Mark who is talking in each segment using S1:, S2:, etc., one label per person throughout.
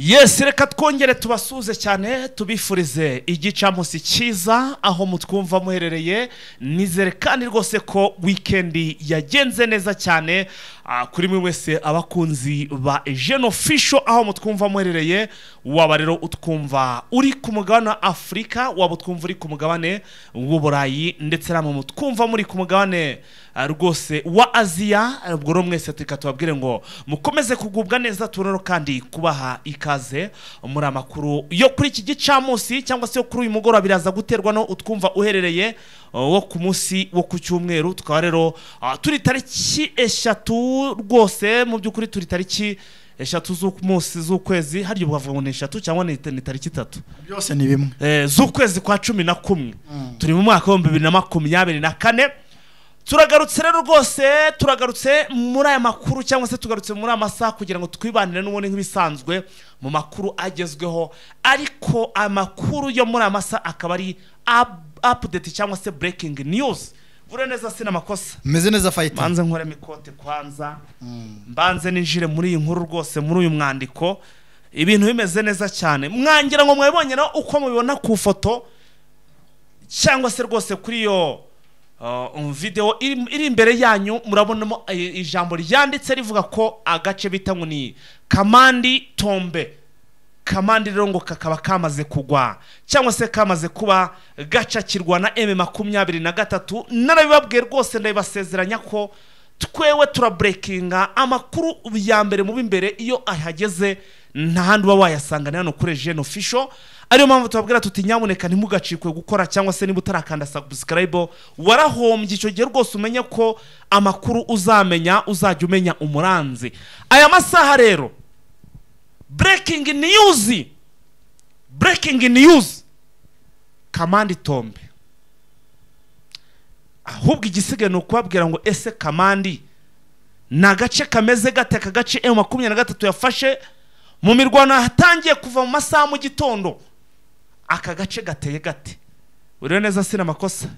S1: Yes, reka twongere tubasuze cyane, tubifurize igicamunsi cyiza aho mutwumva muherereye. Nizere kandi rwose ko weekend yagenze neza cyane kuri mwe wese abakunzi ba Eugene Official aho mutwumva muherereye. Waba rero utwumva uri ku mugabane wa Afurika, waba utwumva uri ku mugabane w'Uburayi, ndetse namwe mutwumva muri ku mugabane rwose wa Aziya. Ubwo rero mwese reka tubabwire ngo mukomeze kugubwa neza, tubone kandi kubaha ikaze muri amakuru yo kuri iki gicamunsi cyangwa se yo kuri uyu mugoroba. Biraza guterwa no utwumva uherereye wo ku munsi wo ku cyumweru. Tukaba rero turi tariki 3 rwose, mu by'ukuri turi tariki 3 z'umunsi z'ukwezi, hari ubwo ngo ni 3 cyangwa ni tariki 3,
S2: byose ni bimwe,
S1: z'ukwezi kwa 11, turi mu mwaka wa 2024. Turagarutse rero rwose, turagarutse muri aya makuru cyangwa se tugarutse muri aya masaha kugira ngo twibanire n'ubundi nk'ibisanzwe mu makuru agezweho, ariko amakuru yo muri aya masaha akaba ari update cyangwa se breaking news. Vure neza sina makosa,
S2: meze neza fighter.
S1: Mbanze nkore mikote kwanza, mbanze ninjire muri iyi nkuru rwose, muri uyu mwandiko ibintu bimeze neza cyane. Mwangira ngo mwabonye na uko mubibona ku foto cyangwa se rwose kuri yo video iri imbere yanyu, murabonamo ijambo ryanditse rivuga ko agace bita ngo ni Kamandi Tombe. Kamandi rero ngo kakaba kamaze kugwa cyangwa se kamaze kuba gacakirwa na M23. Narabibabwiye rwose, ndabibasezeranya ko twewe turabreakinga amakuru ya mbere mu bimbere iyo ahageze, nta handi uba wayasanga hano kuri Eugene Official. Ariyo mpamvu tubabwira tuti nyamuneka ntimugacikwe gukora cyangwa se niba utarakanda subscribe warahombye. Icyo gihe rwose umenye ko amakuru uzamenya uzajya umenya umuranzi. Aya masaha rero breaking news, breaking news, Kamandi Tombe. Ahubwo igisigaye ni ukubabwira ngo ese Kamandi ni agace kameze gate? Aka gace M23 yafashe mu mirwano hatangiye kuva mu masaha mu gitondo, aka gace gateye gate? Uriyo neza sina makosa,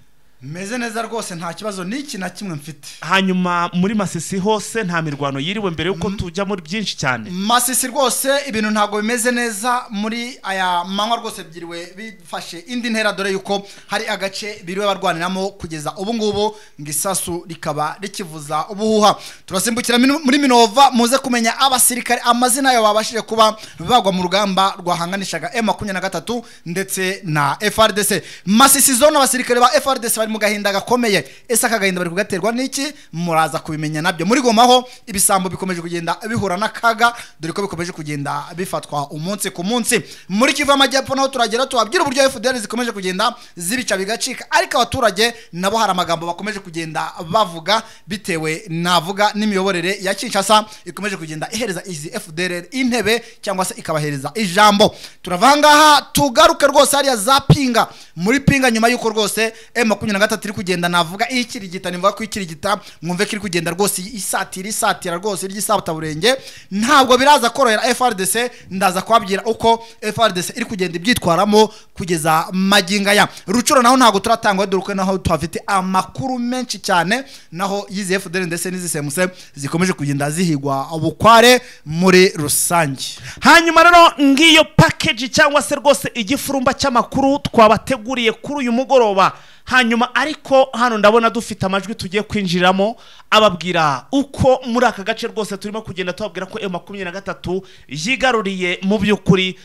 S2: meze neza rwose, nta kibazo n'iki na kimwe mfite.
S1: Hanyuma muri Masisi hose nta mirwano yiriwe mbere yuko tujya muri byinshi cyane.
S2: Masisi rwose ibintu ntago bimeze neza muri aya manywa rwose, byiriwe bifashe indi ntera, dore yuko hari agace biriwe barwaniramo kugeza ubu ngubu ngisasu rikaba rikivuza ubuhuha. Turasimbukira muri Minova muze kumenya abasirikare amazina yabo babashije kuba bagwa mu rugamba rwahanganishaga M23 ndetse na FARDC. Masisi zone abasirikare ba FARDC bari mu gahinda gakomeye. Ese aka gahinda bari kugaterwa n'iki? Muraza kubimenya nabyo. Muri Goma ho ibisambo bikomeje kugenda bihura n'akaga, dore ko bikomeje kugenda bifatwa umunsi ku munsi. Muri Kivu Amajyepfo naho turagera tubabwira uburyo FDL zikomeje kugenda zibica bigacika, ariko abaturage nabo hari amagambo bakomeje kugenda bavuga bitewe navuga n'imiyoborere ya Kinshasa ikomeje kugenda ihereza izi FDL intebe cyangwa se ikabahereza ijambo. Turavanga tugaruke rwose hariya za Pinga, muri Pinga nyuma yuko rwose M23 iri kugenda navuga ikirigita, nimvuga ko ikirigita mwumve kiri kugenda rwose isatira isatira rwose ry'isabutaburenge, ntabwo biraza korohera FARDC. Ndaza kwabwira uko FARDC iri kugenda ibyitwaramo kugeza maginga ya Rucuro. Naho ntabwo turatangwa, dore ko naho tuhafite amakuru menshi cyane, naho yizi FDL ndetse n'izi CMC zikomeje kugenda zihigwa ubukware muri rusange.
S1: Hanyuma rero ngiyo package cyangwa se rwose igifurumba cy'amakuru twabateguriye kuri uyu mugoroba. Hanyuma ariko hano ndabona dufite amajwi tugiye kwinjiramo ababwira uko muri aka gace rwose turimo kugenda tubabwira ko M23 yigaruriye mu by'ukuri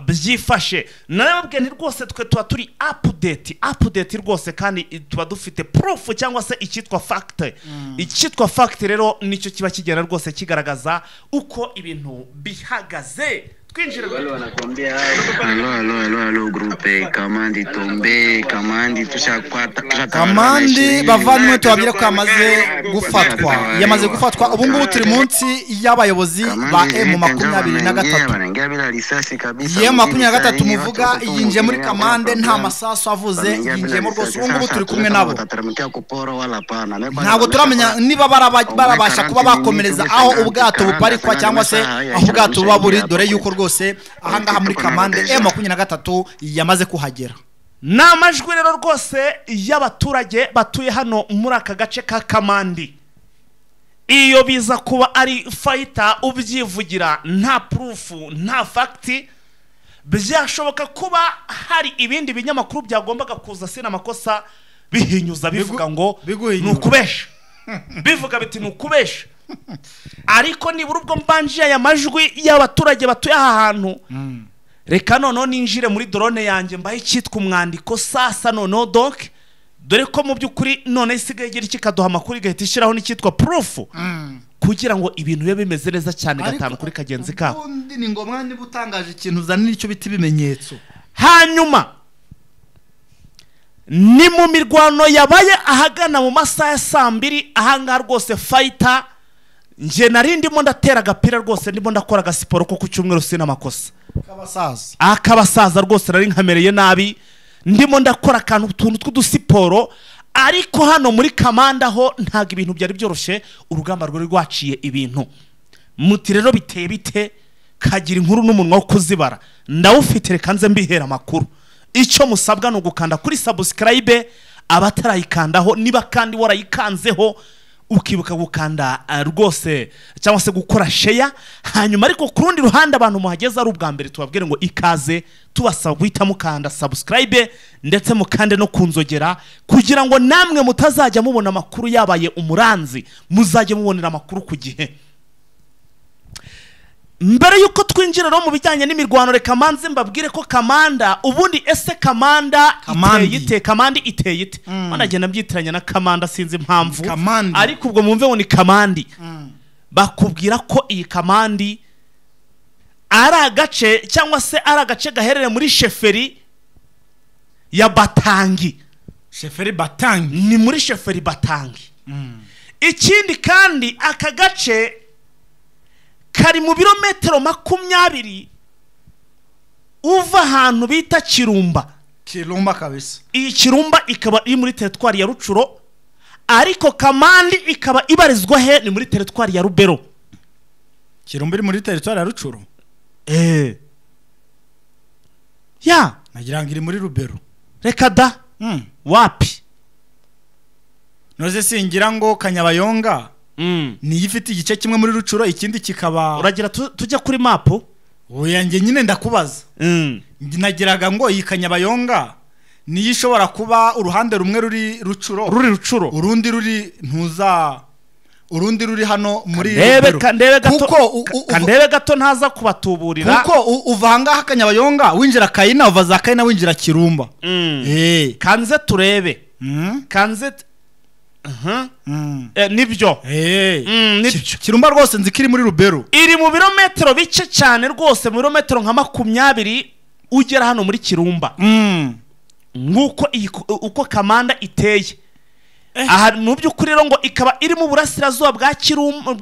S1: byifashe. Narababwiye nti rwose twe tuba turi update, update rwose, kandi tuba dufite proof cyangwa se icyitwa fact. Icyitwa fact rero nicyo kiba kigenda rwose kigaragaza uko ibintu bihagaze.
S3: Wale wanakuambia halo halo halo halo groupe Kamandi Tombe, Kamandi tushakwata.
S2: Kamandi bavanywe tubabwira ko yamaze gufatwa, yamaze gufatwa. Ubu ngubu turi munsi y'abayobozi ba M23. M23 muvuga yinjiye muri Kamande nta masasu avuze, yinjiyemo rwose. Ubu ngubu turi kumwe nabo, ntabwo turamenya niba barabasha kuba bakomereza aho ubwato buparikwa cyangwa se aho ubwato buba buri, dore yuko rwose ahangaha muri Kamande M23 yamaze kuhagera.
S1: Namajwi rero rwose y'abaturage batuye hano muri aka gace ka Kamandi. Iyo biza kuba ari fighter ubyivugira nta proof, nta fact, byashoboka kuba hari ibindi binyamakuru byagombaga kuza sina makosa bihinyuza bivuga ngo
S2: Biguhinyura.
S1: Nukubesha, bivuga biti nukubesha. Ariko nibura ubwo mbanje aya majwi y'abaturage batuye aha hantu, reka noneho ninjire muri drone yanjye mbahe icyitwa umwandiko sasa. Noneho donc dore ko mu by'ukuri none isigaye igira iki, ikaduha amakuru, igahita ishyiraho n'icyitwa proof kugira ngo ibintu bibe bimeze neza cyane gatanu kuri kagenzi kako.
S2: Ubundi ni ngombwa, niba utangaje ikintu uzanira icyo bita ibimenyetso.
S1: Hanyuma ni mu mirwano yabaye ahagana mu masaha ya saa 2 ahangaha rwose. Fighter, njye nari ndimo ndatera agapira rwose, ndimo ndakora agasiporo ko ku cyumweru, sinamakosa.
S2: K'abasaza.
S1: Akabasaza rwose, nari nkamereye nabi, ndimo ndakora akantu, utuntu tw'udusiporo. Ariko hano muri Kamanda ho ntabwo ibintu byari byoroshye, urugamba rwari rwaciye ibintu. Muti rero biteye bite? Kagira inkuru n'umunwa wo kuzibara ndawufite, reka nze mbihera amakuru. Icyo musabwa ni ugukanda kuri subscribe abatarayikandaho, niba kandi warayikanzeho ukibuka gukanda rwose cyangwa se gukora share. Hanyuma ariko ku rundi ruhande, abantu muhageze ari ubwa mbere, tubabwire ngo ikaze, tubasaba guhita mukanda subscribe ndetse mukande no kunzogera kugira ngo namwe mutazajya mubona amakuru yabaye umuranzi, muzajye mubonera amakuru ku gihe. Mbere y'uko twinjira rero mu bijyanye n'imirwano, reka manze mbabwire ko Kamanda ubundi, ese Kamanda
S2: Kamandi.
S1: iteye ite? Kamandi iteye ite? Nagenda mbyitiranya na Kamanda, sinzi impamvu.
S2: Kamandi.
S1: Ariko ubwo mwumve ngo ni Kamandi. Bakubwira ko iyi Kamandi ari agace cyangwa se ari agace gaherereye muri chefferie ya Batangi.
S2: Chefferie Batangi.
S1: Ni muri chefferie Batangi. Ikindi kandi, aka gace kari mu birometero 20 uva ahantu bita Kirumba.
S2: Kirumba kabisa.
S1: Iyi Kirumba ikaba iri muri teritwari ya Rucuro, ariko Kamandi ikaba ibarizwa he? Ni muri teritwari ya Rubero.
S2: Kirumba iri muri teritwari ya Rucuro?
S1: Eh ya.
S2: Nagira ngo iri muri Rubero.
S1: Reka da. Wapi.
S2: Noze singira ngo Kanyabayonga niyo ifite igice kimwe muri Rucuro, ikindi kikaba
S1: Uragira tujya kuri mapu?
S2: Oya, njye nyine ndakubaza. Nagiraga ngo iyi Kanyabayonga niyo ishobora kuba uruhande rumwe ruri Rucuro,
S1: ruri Rucuro,
S2: urundi ruri ntuza, urundi ruri hano muri
S1: Ndebe
S2: Rubero.
S1: Kandebe gato.
S2: Kuko
S1: Kandebe gato ntaza kubatuburira.
S2: Kuko uva ahangaha Kanyabayonga winjira Kayina, uva za Kayina winjira Kirumba.
S1: Kanze turebe. Kanze nibyo. Nibyo.
S2: Kirumba rwose nzi ko iri muri Rubero.
S1: Iri mu birometero bike cyane rwose, mu birometero nka 20 ugera hano muri Kirumba. Nk'uko iyi uko Kamanda iteye aha mu by'ukuri rero, ngo ikaba iri mu burasirazuba bwa Kirumba,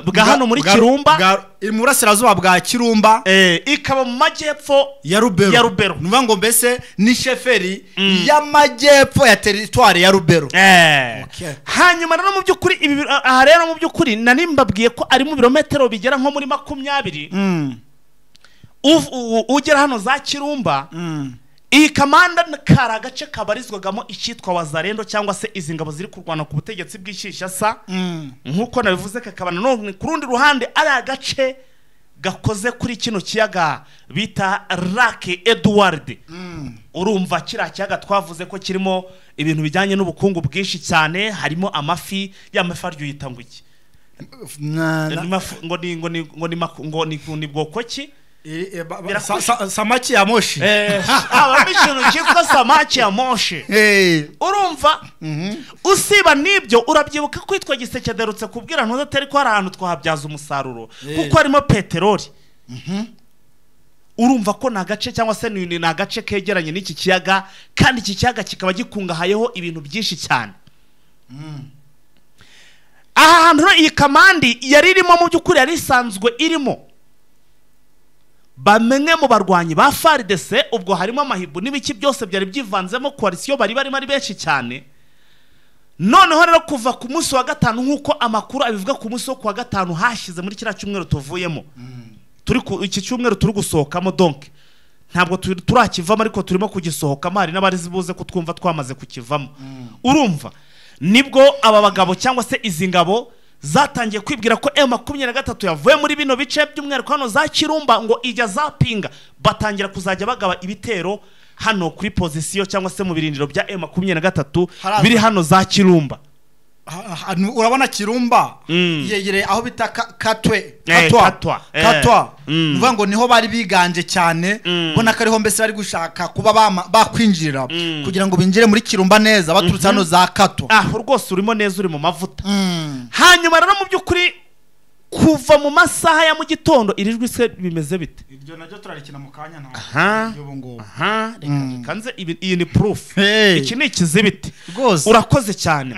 S1: bwa hano muri Kirumba.
S2: Iri mu burasirazuba bwa Kirumba.
S1: Ikaba mu majyepfo
S2: ya Rubero.
S1: Ya Rubero.
S2: Ni ukuvuga ngo mbese ni chefferie y'amajyepfo ya teritwari ya Rubero. Okay.
S1: Hanyuma rero mu by'ukuri ibi aha rero mu by'ukuri nari mbabwiye ko ari mu birometero bigera nko muri 20 ugera hano za Kirumba. Iyi Kamanda kari agace kabarizwagamo icyitwa Wazalendo cyangwa se izi ngabo ziri kurwana ku butegetsi bw'Ishyishasa. Nk'uko nabivuze, kakaba nanone ku rundi ruhande ari agace gakoze kuri kino kiyaga bita Lake Edward. Urumva kiriya kiyaga twavuze ko kirimo ibintu bijyanye n'ubukungu bwinshi cyane, harimo amafi. Ya mafi aryo uyita ngo iki? Ni ngo ni bwoko ki?
S2: Samaki ya moshi.
S1: Habamo ikintu cyitwa samaki ya moshi. Urumva, usiba n'ibyo, urabyibuka ko witwa Giseke adarutse kubwira ntuzateri ko hari ahantu twahabyaza umusaruro kuko harimo peteroli. Urumva ko ni agace cyangwa se ni agace kegeranye n'iki kiyaga, kandi iki kiyaga kikaba gikungahayeho ibintu byinshi cyane. Aha hantu rero iyi Kamandi yari irimo, mu by'ukuri yari isanzwe irimo bamwe mu barwanyi ba FARDC. Ubwo harimo amahibu n'ibiki byose byari byivanzemo, coalition bari barimo ari benshi cyane. Noneho rero kuva ku munsi wa gatanu, nk'uko amakuru abivuga, ku munsi wo kuwa gatanu hashize muri kiriya cyumweru tuvuyemo, turi ku iki cyumweru turi gusohokamo, donc ntabwo turakivamo ariko turimo kugisohokamo, hari n'abari buze ko twumva twamaze kukivamo. Urumva Nibwo aba bagabo cyangwa se izi ngabo zatangiye kwibwira ko M23 yavuye muri bino bice by'umwihariko hano za Kirumba, ngo ijya zapinga, batangira kuzajya bagaba ibitero hano kuri position cyangwa se mu birindiro bya M23 biri hano za Kirumba.
S2: Urabona Kirumba yegere aho bita Katwe, Katwa, Katwa, uvuga ngo niho bari biganje cyane, ubona ko ariho mbese bari gushaka kuba bakwinjirira kugira ngo binjire muri Kirumba neza baturutse hano za Katwa.
S1: Aho rwose urimo neza, uri mu mavuta. Hanyuma rero mu by'ukuri kuva mu masaha ya mu gitondo iri jwi se bimeze bite?
S2: Ibyo nabyo turarikina mu kanya nta ubu ngubu.
S1: Reka nze iyi ni proof. Iki ni ikizibiti. Urakoze cyane.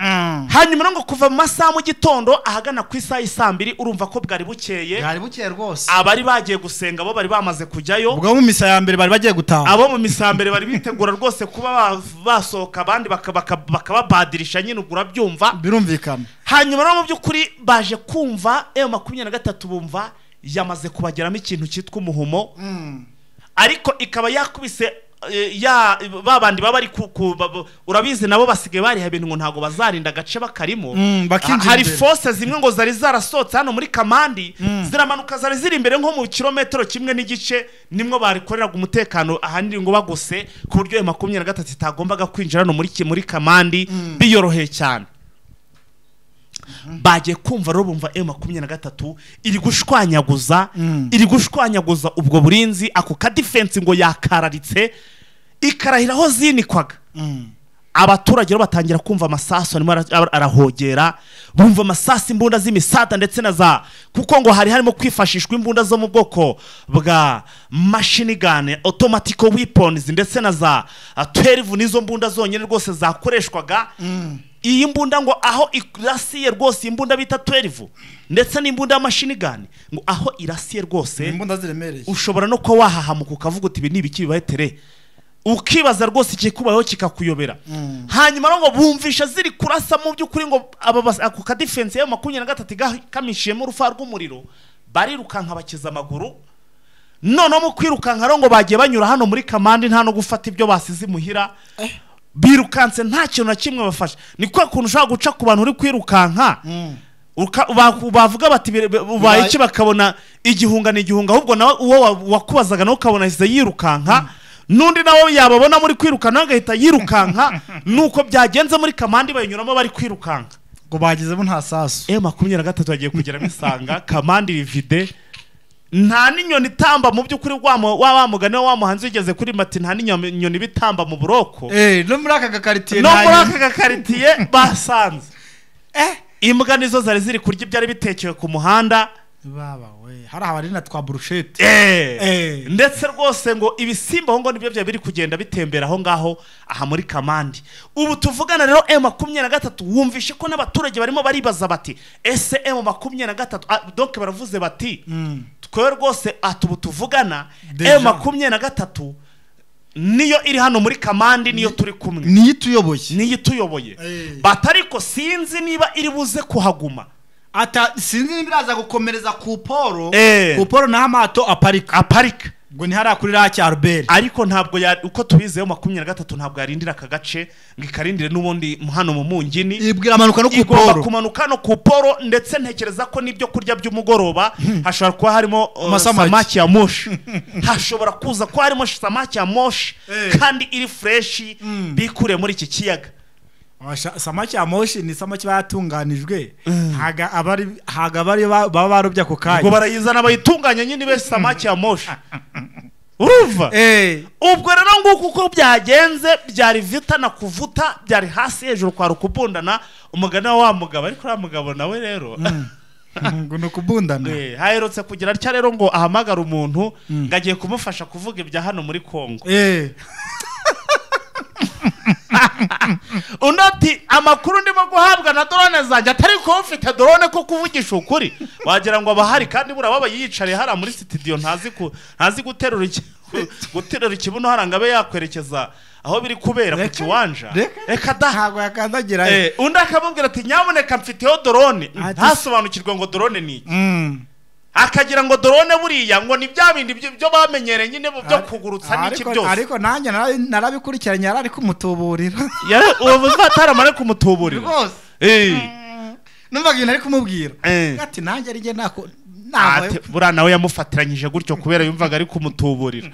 S1: Hanyuma ngo kuva mu masaha mu gitondo ahagana ku isaha y'isambiri, urumva ko bwari bukeye.
S2: Bwari bukeye rwose.
S1: Abari bagiye gusenga bo bari bamaze kujyayo.
S2: Ubwo mu misa ya mbere bari bagiye gutaha.
S1: Abo mu misa ya mbere bari bitegura rwose kuba basohoka, abandi bakababadirisha nyine, ubwo urabyumva.
S2: Birumvikana.
S1: Hanyuma rero mu by'ukuri baje kumva M23 bumva yamaze kubageramo ikintu cyitwa umuhumo, ariko ikaba yakubise ya babandi baba ari urabizi nabo basigaye bariha ibintu ngo ntago bazarinda agace bakarimo. Hari force zimwe ngo zari zarasotse hano muri Kamandi, ziramanuka zari ziri imbere nko mu kilometero 1.5, nimwo barikoreraga umutekano ahanini ngo bagose ku buryo M23 itagombaga kwinjira hano muri Kamandi biyoroheye cyane. Bagiye kumva rero bumva M23 iri gushwanyaguza, iri gushwanyaguza ubwo burinzi, ako ka defense ngo yakararitse ikarahiraho zinikwaga. Abaturage rero batangira kumva amasasu arimo arahogera, bumva amasasu, imbunda z'imisada ndetse na za, kuko ngo hari harimo kwifashishwa imbunda zo mu bwoko bwa machine gun, automatic weapons ndetse na za 12, nizo mbunda zonyine rwose zakoreshwaga. Iyi mbunda ngo aho irasiye rwose, imbunda bita 12 ndetse n'imbunda ya machine gun, ngo aho irasiye rwose
S2: imbunda ziremereye,
S1: ushobora no kuba wahahamuka ukavuga uti ibi ni ibiki bibaye tere, ukibaza rwose ikikubayeho kikakuyobera. Hanyuma ngo bumvisha ziri kurasa mu by'ukuri ngo aba ako ka defense ya 23 kamishiyemo urufa rw'umuriro, barirukanka bakiza amaguru. None mu kwirukanka ngo bagiye banyura hano muri Kamandi nta no gufata ibyo basize imuhira, birukanse nta kintu na kimwe bafasha. Ni kwa kuntu ushaka guca ku bantu uri kwirukanka, bavuga bati ubaye iki, bakabona igihunga ni igihunga, ahubwo nawe uwo wakubazaga nawe ukabona ahise yirukanka, nundi nawe yababona muri kwirukanka agahita yirukanka. Nuko byagenze muri Kamandi bayinyuramo bari kwirukanka,
S2: ngo bagezemo nta sasu.
S1: M23 yagiye kugeramo isanga Kamandi rivide, nta n'inyoni itamba mu by'ukuri, wa mugani wa muhanzi ugeze kuri mati, nta n'inyoni bitamba mu buroko.
S2: No muri aka gakaritiye,
S1: no muri aka gakaritiye basanze imbwa nizo zari ziri kurya ibyari bitekewe ku muhanda.
S2: Baba we, hari abari na twa brushette.
S1: Ndetse rwose ngo ibisimba ngo nibyo bya biri kugenda bitembera aho ngaho aha muri Kamandi. Ubu tuvugana rero M23 wumvishe ko n'abaturage barimo baribaza bati ese M23, donc baravuze bati twe rwose atubu tuvugana M23 niyo iri hano muri Kamandi, niyo turi kumwe,
S2: niyo tuyoboye,
S1: niyo tuyoboye. Batariko sinzi niba iri buze kuhaguma,
S2: ata sinzi niba iraza gukomereza ku poro, ku poro naho amato aparika ngo ni hariya kuri Raki Albert.
S1: Ariko ntabwo uko tubizeyo 23 ntabwo yarindira aka gace ngo ikarindire n'ubundi hano mu Mungini,
S2: ibwira amanuka no ku poro,
S1: igomba kumanuka no ku poro. Ndetse ntekereza ko nibyo kurya by'umugoroba hashobora kuba harimo samaki ya moshi, hashobora kuza ko harimo samaki ya moshi kandi iri fresh bikure muri iki kiyaga.
S2: Samaki ya moshi ni samaki batunganijwe, haga abari baba barobya ku kanya,
S1: ngo barayizana bayitunganya nyine be samaki ya moshi. Urumva? Ubwo rero nguko uko byagenze, byari vita na kuvuta, byari hasi hejuru kwa rukubundana, umugani wa mugabo. Ariko uriya mugabo nawe rero
S2: ngo no kubundana,
S1: haherutse kugira atya rero ngo ahamagara umuntu ngo agiye kumufasha kuvuga ibya hano muri Kongo. Undi ati amakuru ndimo guhabwa na drone zanjye, atari ko ufite drone ko kuvugisha ukuri wagira ngo abahari, kandi bura baba yiyicariye hara muri studio ntazi guterura ikibuno haranga abe yakwerekeza aho biri kubera ku kiwanja. Reka da,
S2: ntago yakandagira.
S1: Undi akamubwira ati nyamuneka mfiteho drone, ntasobanukirwa ngo drone ni iki. Akagira ngo drone buriya ngo ni bya bindi byo bamenyereye nyine byo kugurutsa n'iki byose.
S2: Ariko nanjye narabikurikiranye yari ari kumutuburira.
S1: Uwo muzataramara kumutuburira
S2: rwose. Numvaga ibintu ari kumubwira ati nanjye ari njye nako
S1: buriya nawe yamufatiranyije gutyo kubera yumvaga ari kumutuburira.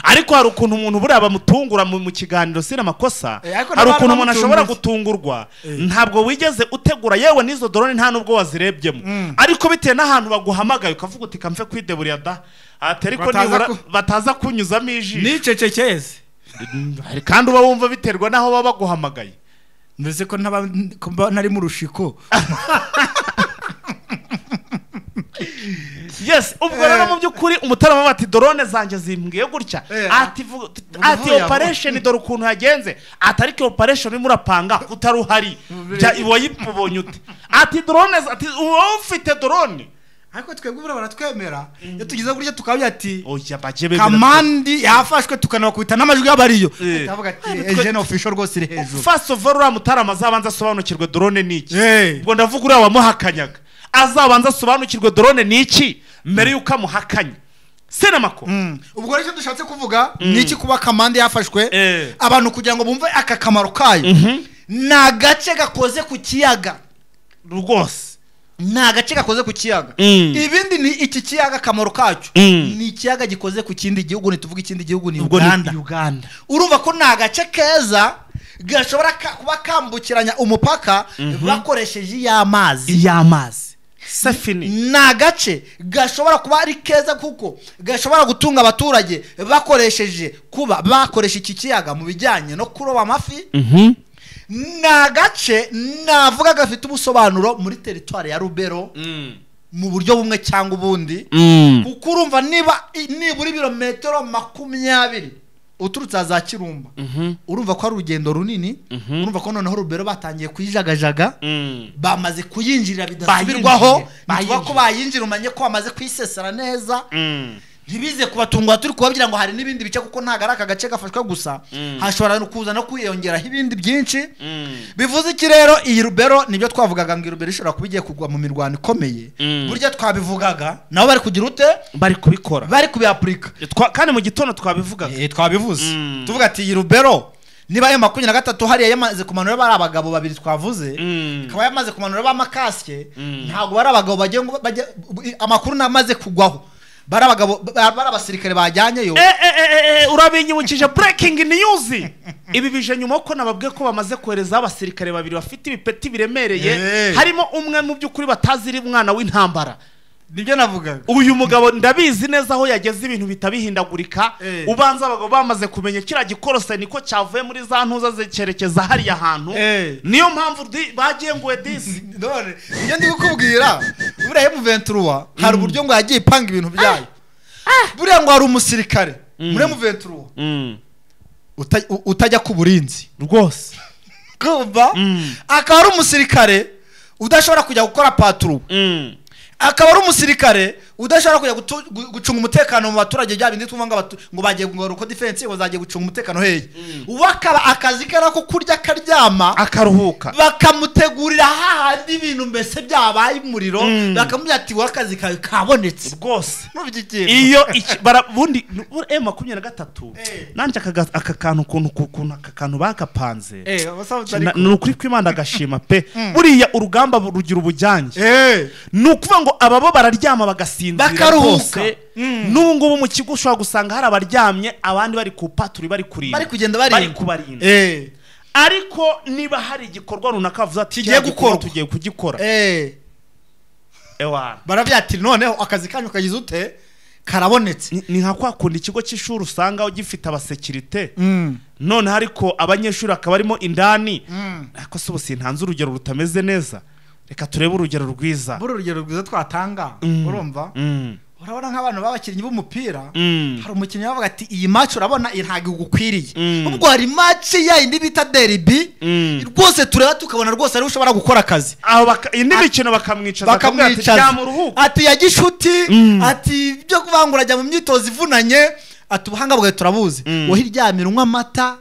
S1: Ariko hari ukuntu umuntu buriya bamutungura mu kiganiro sina makosa, hari ukuntu umuntu ashobora gutungurwa ntabwo wigeze utegura, yewe n'izo drone nta nubwo wazirebyemo, ariko bitewe n'ahantu baguhamagaye ukavuga uti kamve kwideburiya da, ariko nibura bataza kunyuzamo ijisho
S2: nicecekeze.
S1: Kandi uba wumva biterwa n'aho baba baguhamagaye.
S2: Mbese ko ntari mu rushiko.
S1: Yes, ubwo rero mu by'ukuri umutarama bati drone zanjye zimbwiye gutya, ati ati operation dore ukuntu yagenze, ati ariko operation urimo urapanga utari uhari wayibonye ute, ati drone, ati wowe ufite drone.
S2: Ariko twebwe buriya baratwemera iyo tugeze gutya tukabya ati
S1: oya baje bemera
S2: Kamandi yafashwe tukanabakubita n'amajwi y'abariyo, atavuga ati Eugene official rwose iri hejuru.
S1: First of all uriya mutarama azabanza asobanukirwe drone ni iki. Ubwo ndavuga uriya wamuhakanyaga azabanza asobanukirwe drone ni iki mbere yuko amuhakanya. Senamako
S2: ubwo rero dushatse kuvuga ni iki kuba Kamandi yafashwe, abantu kugira ngo bumve aka kamaro kayo. Ni agace gakoze ku kiyaga
S1: rwose,
S2: ni agace gakoze ku kiyaga. Ibindi ni iki kiyaga akamaro kacyo ni ikiyaga gikoze ku kindi gihugu, ntituvuga ikindi gihugu ni Uganda. Urumva ko ni agace keza gashobora kuba kambukiranya umupaka bakoresheje iy'amazi.
S1: Safini
S2: ni agace gashobora kuba ari keza kuko gashobora gutunga abaturage bakoresheje kuba bakoresha iki kiyaga mu bijyanye no kuroba amafi. Ni agace navuga gafite ubusobanuro muri teritwari ya Rubero mu buryo bumwe cyangwa ubundi, kuko urumva niba nibura ibirometero 20 uturutse za Kirumba, urumva ko ari urugendo runini. Urumva ko noneho Rubero batangiye kuyijagajaga, bamaze kuyinjirira bidasubirwaho, nituba ko bayinjira umanye ko bamaze kwisesera neza, ntibize kubatungwa turi kubabwira ngo hari n'ibindi bice, kuko ntago ari aka gace gafashwe gusa, hashobora no kuza no kwiyongeraho ibindi byinshi. Bivuze iki rero iyi Rubero nibyo twavugaga ngo Rubero ishobora kuba igiye kugwa mu mirwano ikomeye. Burya twabivugaga nabo bari kugira ute,
S1: bari kubikora,
S2: bari kubiaplika.
S1: Kandi mu gitondo twabivugaga,
S2: twabivuze tuvuga ati iyi Rubero niba ayo 23 hariya yamaze kumanura bari abagabo babiri twavuze, ikaba yamaze kumanura bamakasye, ntabwo bari abagabo bagiye ngo amakuru namaze kugwaho bari abagabo bari abasirikare bajyanyeyo.
S1: Urabinyibukije breaking news. Ibi bije nyuma ko nababwiye ko bamaze kohereza abasirikare babiri bafite ibipeti biremereye, harimo umwe mu by'ukuri bataziri umwana w'intambara.
S2: Nibyo navugaga.
S1: Uyu mugabo ndabizi neza aho yageze ibintu bitabihindagurika. Ubanza abagabo bamaze kumenya kiriya gikorose niko cyavuye muri za ntuza zekerekeza hariya hantu. Niyo mpamvu bagiye ngo disi.
S2: None ibyo ndi kukubwira buriya M23 hari uburyo ngo yagiye ipanga ibintu byayo. Buriya ngo hari umusirikare muri M23 utajya ku burinzi
S1: rwose,
S2: kumva akaba ari umusirikare udashobora kujya gukora patrouille, akaba ari umusirikare udashobora kujya gucunga umutekano mu baturage, bya bindi twumva ngo bagiye ngo defense ngo zagiye gucunga umutekano hehe. Wakaba akazi kara ko kurya akaryama
S1: akaruhuka,
S2: bakamutegurira hahandi ibintu mbese byabaye umuriro, bakamubwira ati wakazi kawe kabonetse
S1: rwose. Iyo bundi M23 nanje aka kantu ukuntu aka kantu bakapanze ni ukuri kw'Imana agashima pe. Buriya urugamba rugira ubujyange, ni ukuvuga ngo ababo bararyama bagasinzira
S2: bakaruhuka.
S1: N'ubu ngubu mu kigo ushobora gusanga hari abaryamye abandi bari ku paturi bari kurinda,
S2: bari kugenda bari
S1: kubarinda. Ariko niba hari igikorwa runaka bavuze ati
S2: kigiye gukorwa
S1: tugiye kugikora, ewa
S2: baravuga ati noneho akazi kanyu kagize ute karabonetse.
S1: Ni nka kwa kundi ikigo cy'ishuri usanga gifite abasekirite, none ariko abanyeshuri akaba arimo indani. Ariko se ubu sintanze urugero rutameze neza, reka turebe urugero rwiza.
S2: Buri urugero rwiza twatanga, urumva urabona nk'abantu b'abakinnyi b'umupira, hari umukinnyi bavuga ati iyi match urabona ntabwo igukwiriye, ubwo hari match ya indi bita derby rwose tureba tukabona rwose ari ushobora gukora akazi,
S1: aho indi mikino bakamwicaza
S2: ati ya gishuti, ati byo kuvangura ajya mu myitozo ivunanye, ati ubuhanga bwawe turabuzi, wowe iryamira unywa amata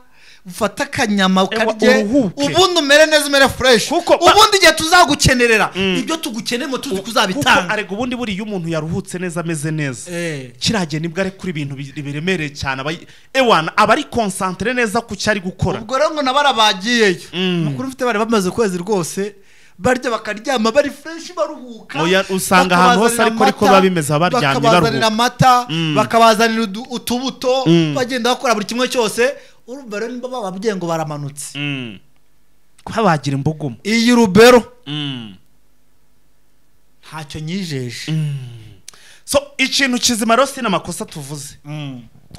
S2: Ufate akanyama ukarye,
S1: Uruhuke.
S2: Ubundi umere neza, umere fresh. Ubundi igihe tuzagukenerera ibyo tugukeneye ngo tuzi
S1: Kuko
S2: kuzabitanga.
S1: Arega ubundi buriya umuntu yaruhutse neza, ameze neza, kiriya nibwo ari kuri ibintu biremereye cyane, ewana aba ari concentré neza ku cyo ari gukora.
S2: Ubwo rero ngo nabara bagiyeyo, makuru mfite, bari bamaze ukwezi rwose barya bakaryama, bari fresh, baruhuka.
S1: Oya, usanga ahantu hose
S2: Bakabazanira
S1: ariko
S2: amata,
S1: biba bimeze, baba baryamye,
S2: bakabazanira
S1: baruhuka.
S2: amata, bakabazanira utubuto, bagenda bakora buri kimwe cyose. Urumva rero nimba bababwiye ngo baramanutse,
S1: Kuba bagira imbugumu.
S2: Iyi Rubero ntacyo nyijeje.
S1: So ikintu kizima rero, si n'amakosa tuvuze,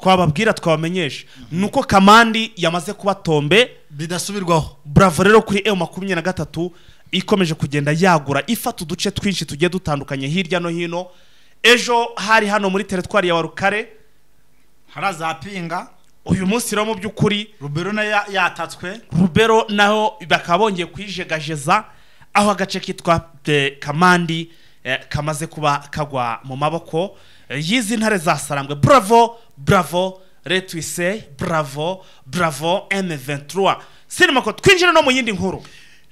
S1: twababwira, twabamenyesha, ni uko Kamandi yamaze kuba tombé.
S2: Bidasubirwaho.
S1: Bravo rero kuri M23 ikomeje kugenda yagura, ifata uduce twinshi tugiye dutandukanye hirya no hino. Ejo hari hano muri teritwari ya Warukare,
S2: Harazapinga.
S1: Uyu munsi rero mu by'ukuri
S2: Rubero nayo yatatswe.
S1: Rubero naho bakaba bongeye kuyijegajeza, aho agace kitwa Kamandi kamaze kuba kagwa mu maboko y'izi ntare za Sarambwe. Bravo, bravo, retwise bravo, bravo M23. Sinema ko twinjire no mu yindi nkuru.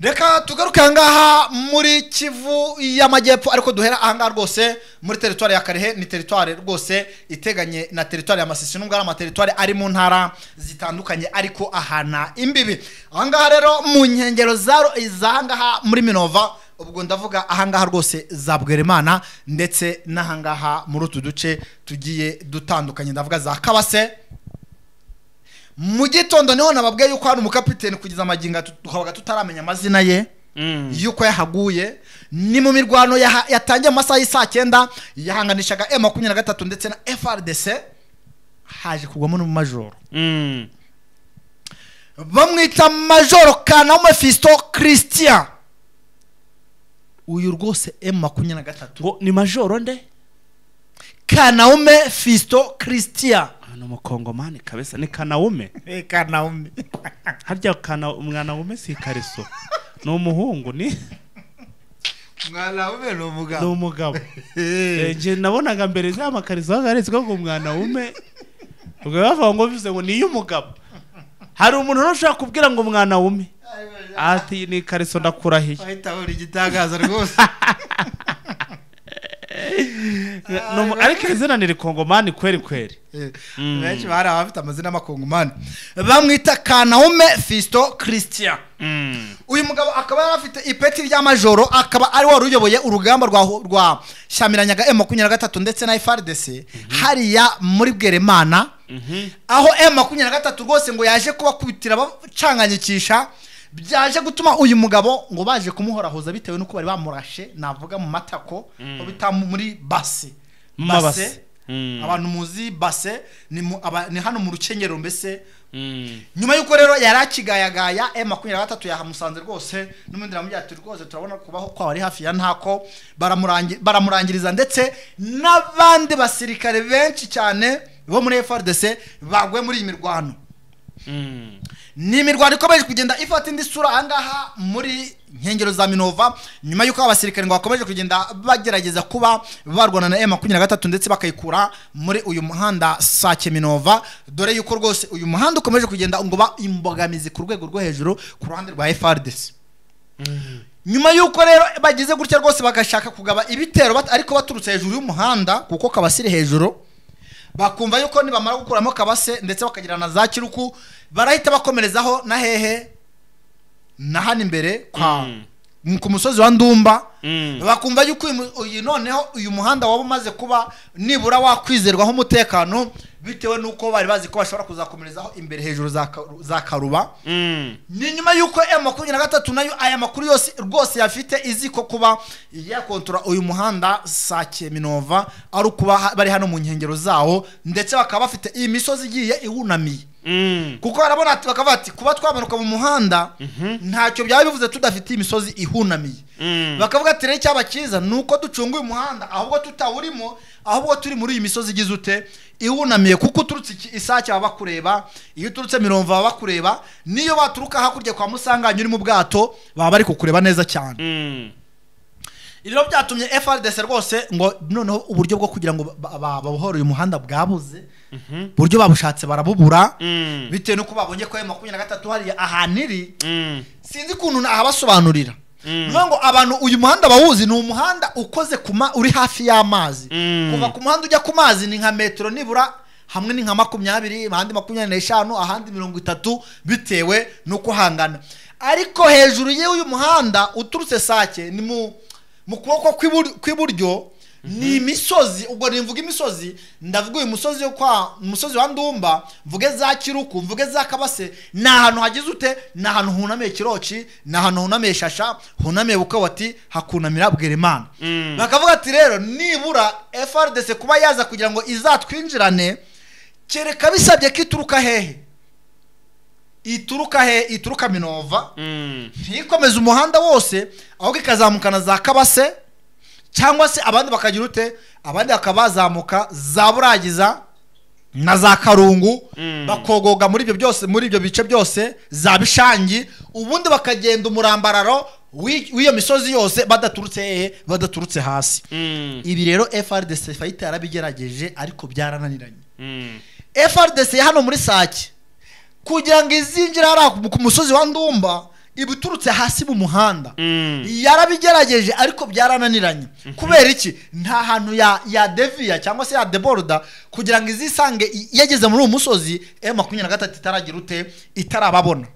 S2: Reka tugaruke ahangaha muri Kivu y'Amajyepfo, ariko duhera ahangaha rwose muri teritwari ya Karehe. Ni teritwari rwose iteganye na teritwari ya Masisi, nubwo ari amateritwari ari mu ntara zitandukanye ariko ahana imbibi. Ahangaha rero mu nkengero za ahangaha muri Minova, ubwo ndavuga ahangaha rwose za Bweremana, ndetse n'ahangaha muri utu duce tugiye dutandukanye, ndavuga za Kabase. Mu gitondo niho nababwiye yuko hari umukapiteni, kugeza amagingo tukabaga tutaramenya amazina ye, yuko yahaguye. Ni mu mirwano yatangiye mu masaha y'isaa 9, yahanganishaga M23 ndetse na FARDC. Haje kugwamo n'umumajoro, bamwita Majoro Kanaume Fisto Christian. Uyu rwose M23
S1: Ngo ni majoro nde?
S2: Kanaume Fisto Christian.
S1: Ni umukongomani kabisa, ni Kanaume.
S2: Kanaume.
S1: Harya kana umwana wume si ikariso, ni umuhungu, ni
S2: Mwanaume ni
S1: Ni
S2: umugabo.
S1: umugabo. Njye nabonaga mbere za makariso hagaritswe ngo umwana wume, ubwo bavuga ngo bivuze ngo ni iy'umugabo. Hari umuntu rero ushobora kubwira ngo umwana wume, ati ni ikariso, ndakurahiye.
S2: Ahita abura igitangaza rwose.
S1: Ariko iri zina ni rikongomani kweri kweri.
S2: Benshi bari abafite amazina y'amakongomani. Bamwita Kanaume Fisto Christian. Uyu mugabo akaba yari afite ipeti rya majoro, akaba ari wari uyoboye urugamba rwa shamiranyaga M23 ndetse na FARDC hariya muri Bweremana, aho M23 rwose ngo yaje kubakubitira bacanganyikisha. Byaje gutuma uyu mugabo ngo baje kumuhorahoza bitewe n'uko bari bamurashe, navuga mu matako, aho bita muri base.
S1: Mu mabase.
S2: Abantu muzi base ni hano mu rukenyerero mbese. Nyuma y'uko rero yari akigayagaya, M23 yahamusanze rwose n'ubundi, aramubwira ati rwose turabona kubaho kwawe ari hafi ya ntako. Baramurangiriza, ndetse n'abandi basirikare benshi cyane bo muri FARDC baguye muri iyi mirwano. Ni imirwano ikomeje kugenda ifata indi sura ahangaha muri nkengero za Minova, nyuma y'uko abasirikare ngo bakomeje kugenda bagerageza kuba barwana na M23 ndetse bakayikura muri uyu muhanda Sake Minova, dore yuko rwose uyu muhanda ukomeje kugenda ngo ba imbogamizi ku rwego rwo hejuru ku ruhande rwa FARDC. Nyuma y'uko rero bagize gutya rwose bagashaka kugaba ibitero ariko baturutse hejuru y'umuhanda, kuko Kabasiri hejuru, bakumva yuko nibamara gukuramo Kabase ndetse bakagira na za Kiruku, barahita bakomerezaho na hehe, na hano imbere kwa ku musozi wa Ndumba. Bakumva yuko uyu noneho uyu muhanda waba umaze kuba nibura wakwizerwaho umutekano, bitewe n'uko bari bazi ko bashobora kuzakomerezaho imbere hejuru za Karuba. Ni nyuma y'uko M23 nayo aya makuru yose rwose yafite, izi ko kuba yakontora uyu muhanda Sake Minova ari ukuba bari hano mu nkengero zawo, ndetse bakaba bafite iyi misozi igiye iwunamiye, kuko barabona ati, bakavuga ati kuba twamanuka mu muhanda ntacyo byaba bivuze tudafite iyi misozi ihunamiye. Bakavuga ati rero icyaba cyiza ni uko ducunga uyu muhanda ahubwo tutawurimo, ahubwo turi muri iyi misozi igize ute, ihunamiye, kuko uturutse Isake baba bakureba, iyo uturutse Mirongo baba bakureba, niyo baturuka hakurya kwa Musanganya uri mu bwato baba bari kukureba neza cyane. Ibyo byatumye FARDC rwose ngo noneho uburyo bwo kugira ngo babohore uyu muhanda bwabuze, uburyo babushatse barabubura, bitewe nuko babonye ko M23 hariya ahantu iri. Sinzi ukuntu nahabasobanurira. Niyo ngo abantu uyu muhanda bawuzi, ni umuhanda ukoze kuma uri hafi y'amazi. Kuva ku muhanda ujya ku mazi ni nka metero nibura, hamwe ni nka 20, ahandi 25, ahandi 30, bitewe nuko hangana. Ariko hejuru y'uyu muhanda uturutse Sake ni mu kuboko kw'iburyo ni imisozi. Ubwo nimvuga imisozi ndavuga uyu musozi kwa umusozi wa Ndumba, mvuge za Kiruku, mvuge za Kabase. Ni ahantu hagize ute, ni ahantu hunamiye Kiroci, ni ahantu hunamiye Shasha, hunamiye Bukawati, hakunamira Bwerimana. Bakavuga ati rero nibura FARDC kuba yaza kugira ngo izatwinjirane, kereka bisabye ko ituruka hehe, ituruka he, ituruka Minova, ntikomeze umuhanda wose, ahubwo ikazamukana za Kabase, cyangwa se abandi bakagira ute, abandi bakabazamuka za Buragiza na za Karungu, bakogoga muri ibyo byose, muri ibyo bice byose za Bishangi, ubundi bakagenda umurambararo w'iyo misozi yose badaturutse hehe, badaturutse hasi. Ibi rero FARDC fayita yarabigerageje ariko byarananiranye. FARDC hano muri Sake kugira ngo izinjira hariya ku musozi wa Ndumba ibuturutse hasi mu muhanda, yarabigerageje ariko byarananiranye. Kubera iki? Nta hantu ya devia cyangwa se ya deborda kugira ngo izisange yageze muri uwo musozi M23 itaragira ute, itarababona.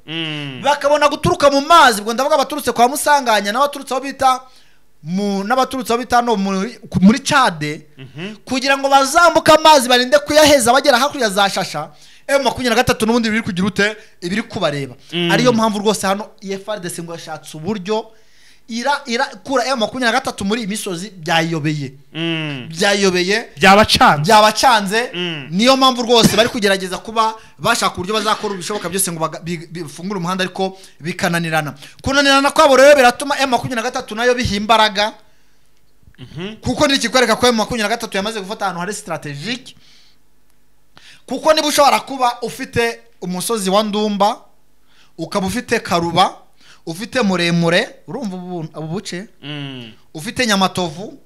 S2: Bakabona guturuka mu mazi. Ubwo ndavuga abaturutse kwa Musanganya n'abaturutse aho bita mu n'abaturutse aho bita no muri Chade, kugira ngo bazambuke amazi barinde kuyaheza bagera hakurya za Shasha. M23 n'ubundi biri kugira ute, ibiri kubareba. Ariyo mpamvu rwose hano FARDC ngo yashatse uburyo ira kura M23 muri imisozi byayobeye. Byayobeye, byabacanze. Niyo mpamvu rwose bari kugerageza kuba bashaka uburyo bazakora ibishoboka byose ngo bifungure umuhanda, ariko bikananirana. Kunanirana kwabo rero biratuma M23 nayo bihimbaraga, kuko ni ikikwereka ko M23 yamaze gufata ahantu hari strategique. Kuko niba ushobora kuba ufite umusozi wa Ndumba, ukaba ufite Karuba, ufite Muremure, urumva ubu buce, ufite Nyamatovu,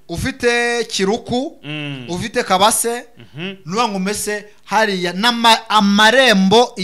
S2: ufite Kiruku, ufite Kabase, nuba ngo umese hariya amarembo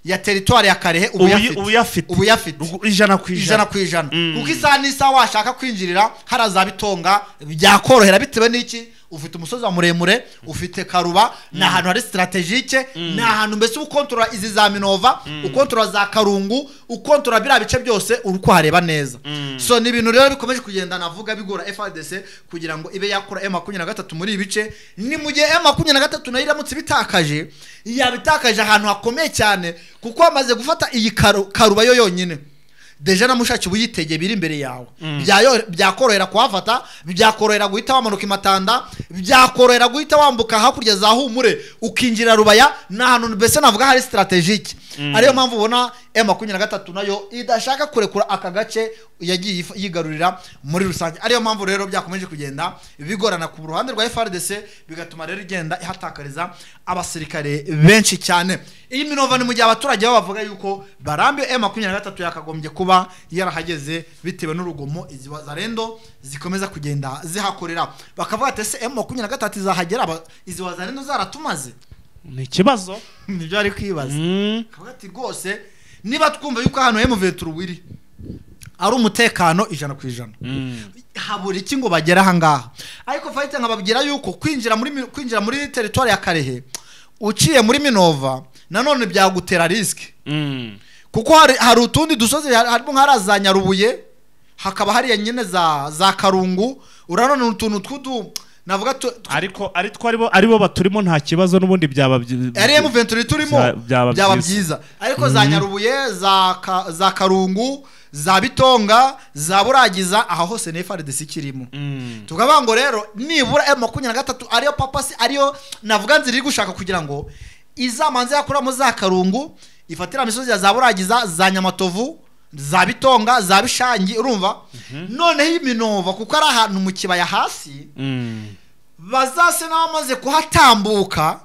S2: ya territoire ya Karehe ubuyafite 100%. Kuko isaha n'isaha washaka kwinjirira haraza Bitonga byakorohera bitewe n'iki, ufite umusozi wa Muremure, ufite Karuba, ni ahantu hari strategique, ni ahantu mbese ukontorora izi za Minova, ukontorora za Karungu, ukontorora biriya bice byose uri kuhareba neza. So ni ibintu rero bikomeje kugenda navuga bigora FARDC kugira ngo ibe yakora M23 muri ibice. Ni mu gihe M23 nayo iramutse bitakaje, yabitakaje ahantu hakomeye cyane, kuko amaze gufata iyi Karuba yo yonyine. Deja na mushaki buyitege biri imbere yawe, byakorohera kuhafata, byakorohera guhita wamanuka imatanda, byakorohera guhita wambuka hakurya za Humure ukinjira Rubaya, n'ahantu mbese navuga hari strategique. Ariyo mpamvu ubona M23 nayo idashaka kurekura aka gace yagiye yigarurira muri rusange. Ariyo mpamvu rero byakomeje kugenda bigorana ku ruhande rwa FARDC, bigatuma rero igenda ihatakariza abasirikare benshi cyane. Iyi Minova ni mu gihe abaturage bavuga yuko barambiwe M23 yakagombye kuba yarahageze bitewe n'urugomo izi wazarendo zikomeza kugenda zihakorera. Bakavuga ati ese M23 izahagera izi wazarendo zaratumaze?
S1: Ni ikibazo,
S2: nibyo ari kwibaza. Bakavuga ati rwose niba twumva yuko hano M23 iri ari umutekano 100%, habura iki ngo bagera aha ngaha? Ariko fayite nkababwira yuko kwinjira muri territoire ya Karehe uciye muri Minova nanone byagutera risk, kuko hari utundi dusozi harimo nk'ara za Nyarubuye, hakaba hariya nyine za Karungu, uranone utuntu twudu navuga
S1: ariko ari twari aribo baturimo nta kibazo n'ubundi byaba
S2: ari M23 turimo byaba byiza. Ariko za Nyarubuye, za Karungu, za Bitonga, za Buragiza, aha hose ni FARDC kirimo. Tukavuga ngo rero nibura M23 ariyo papasi, ariyo navuga nzira iri gushaka kugira ngo izamanze yakuramo za Karungu, ifatira misozi ya za Buragiza, za Nyamatovu, za Bitonga, za Bishangi, urumva? Noneho Iminova kuko ari ahantu mu kibaya hasi, bazase n'abamaze kuhatambuka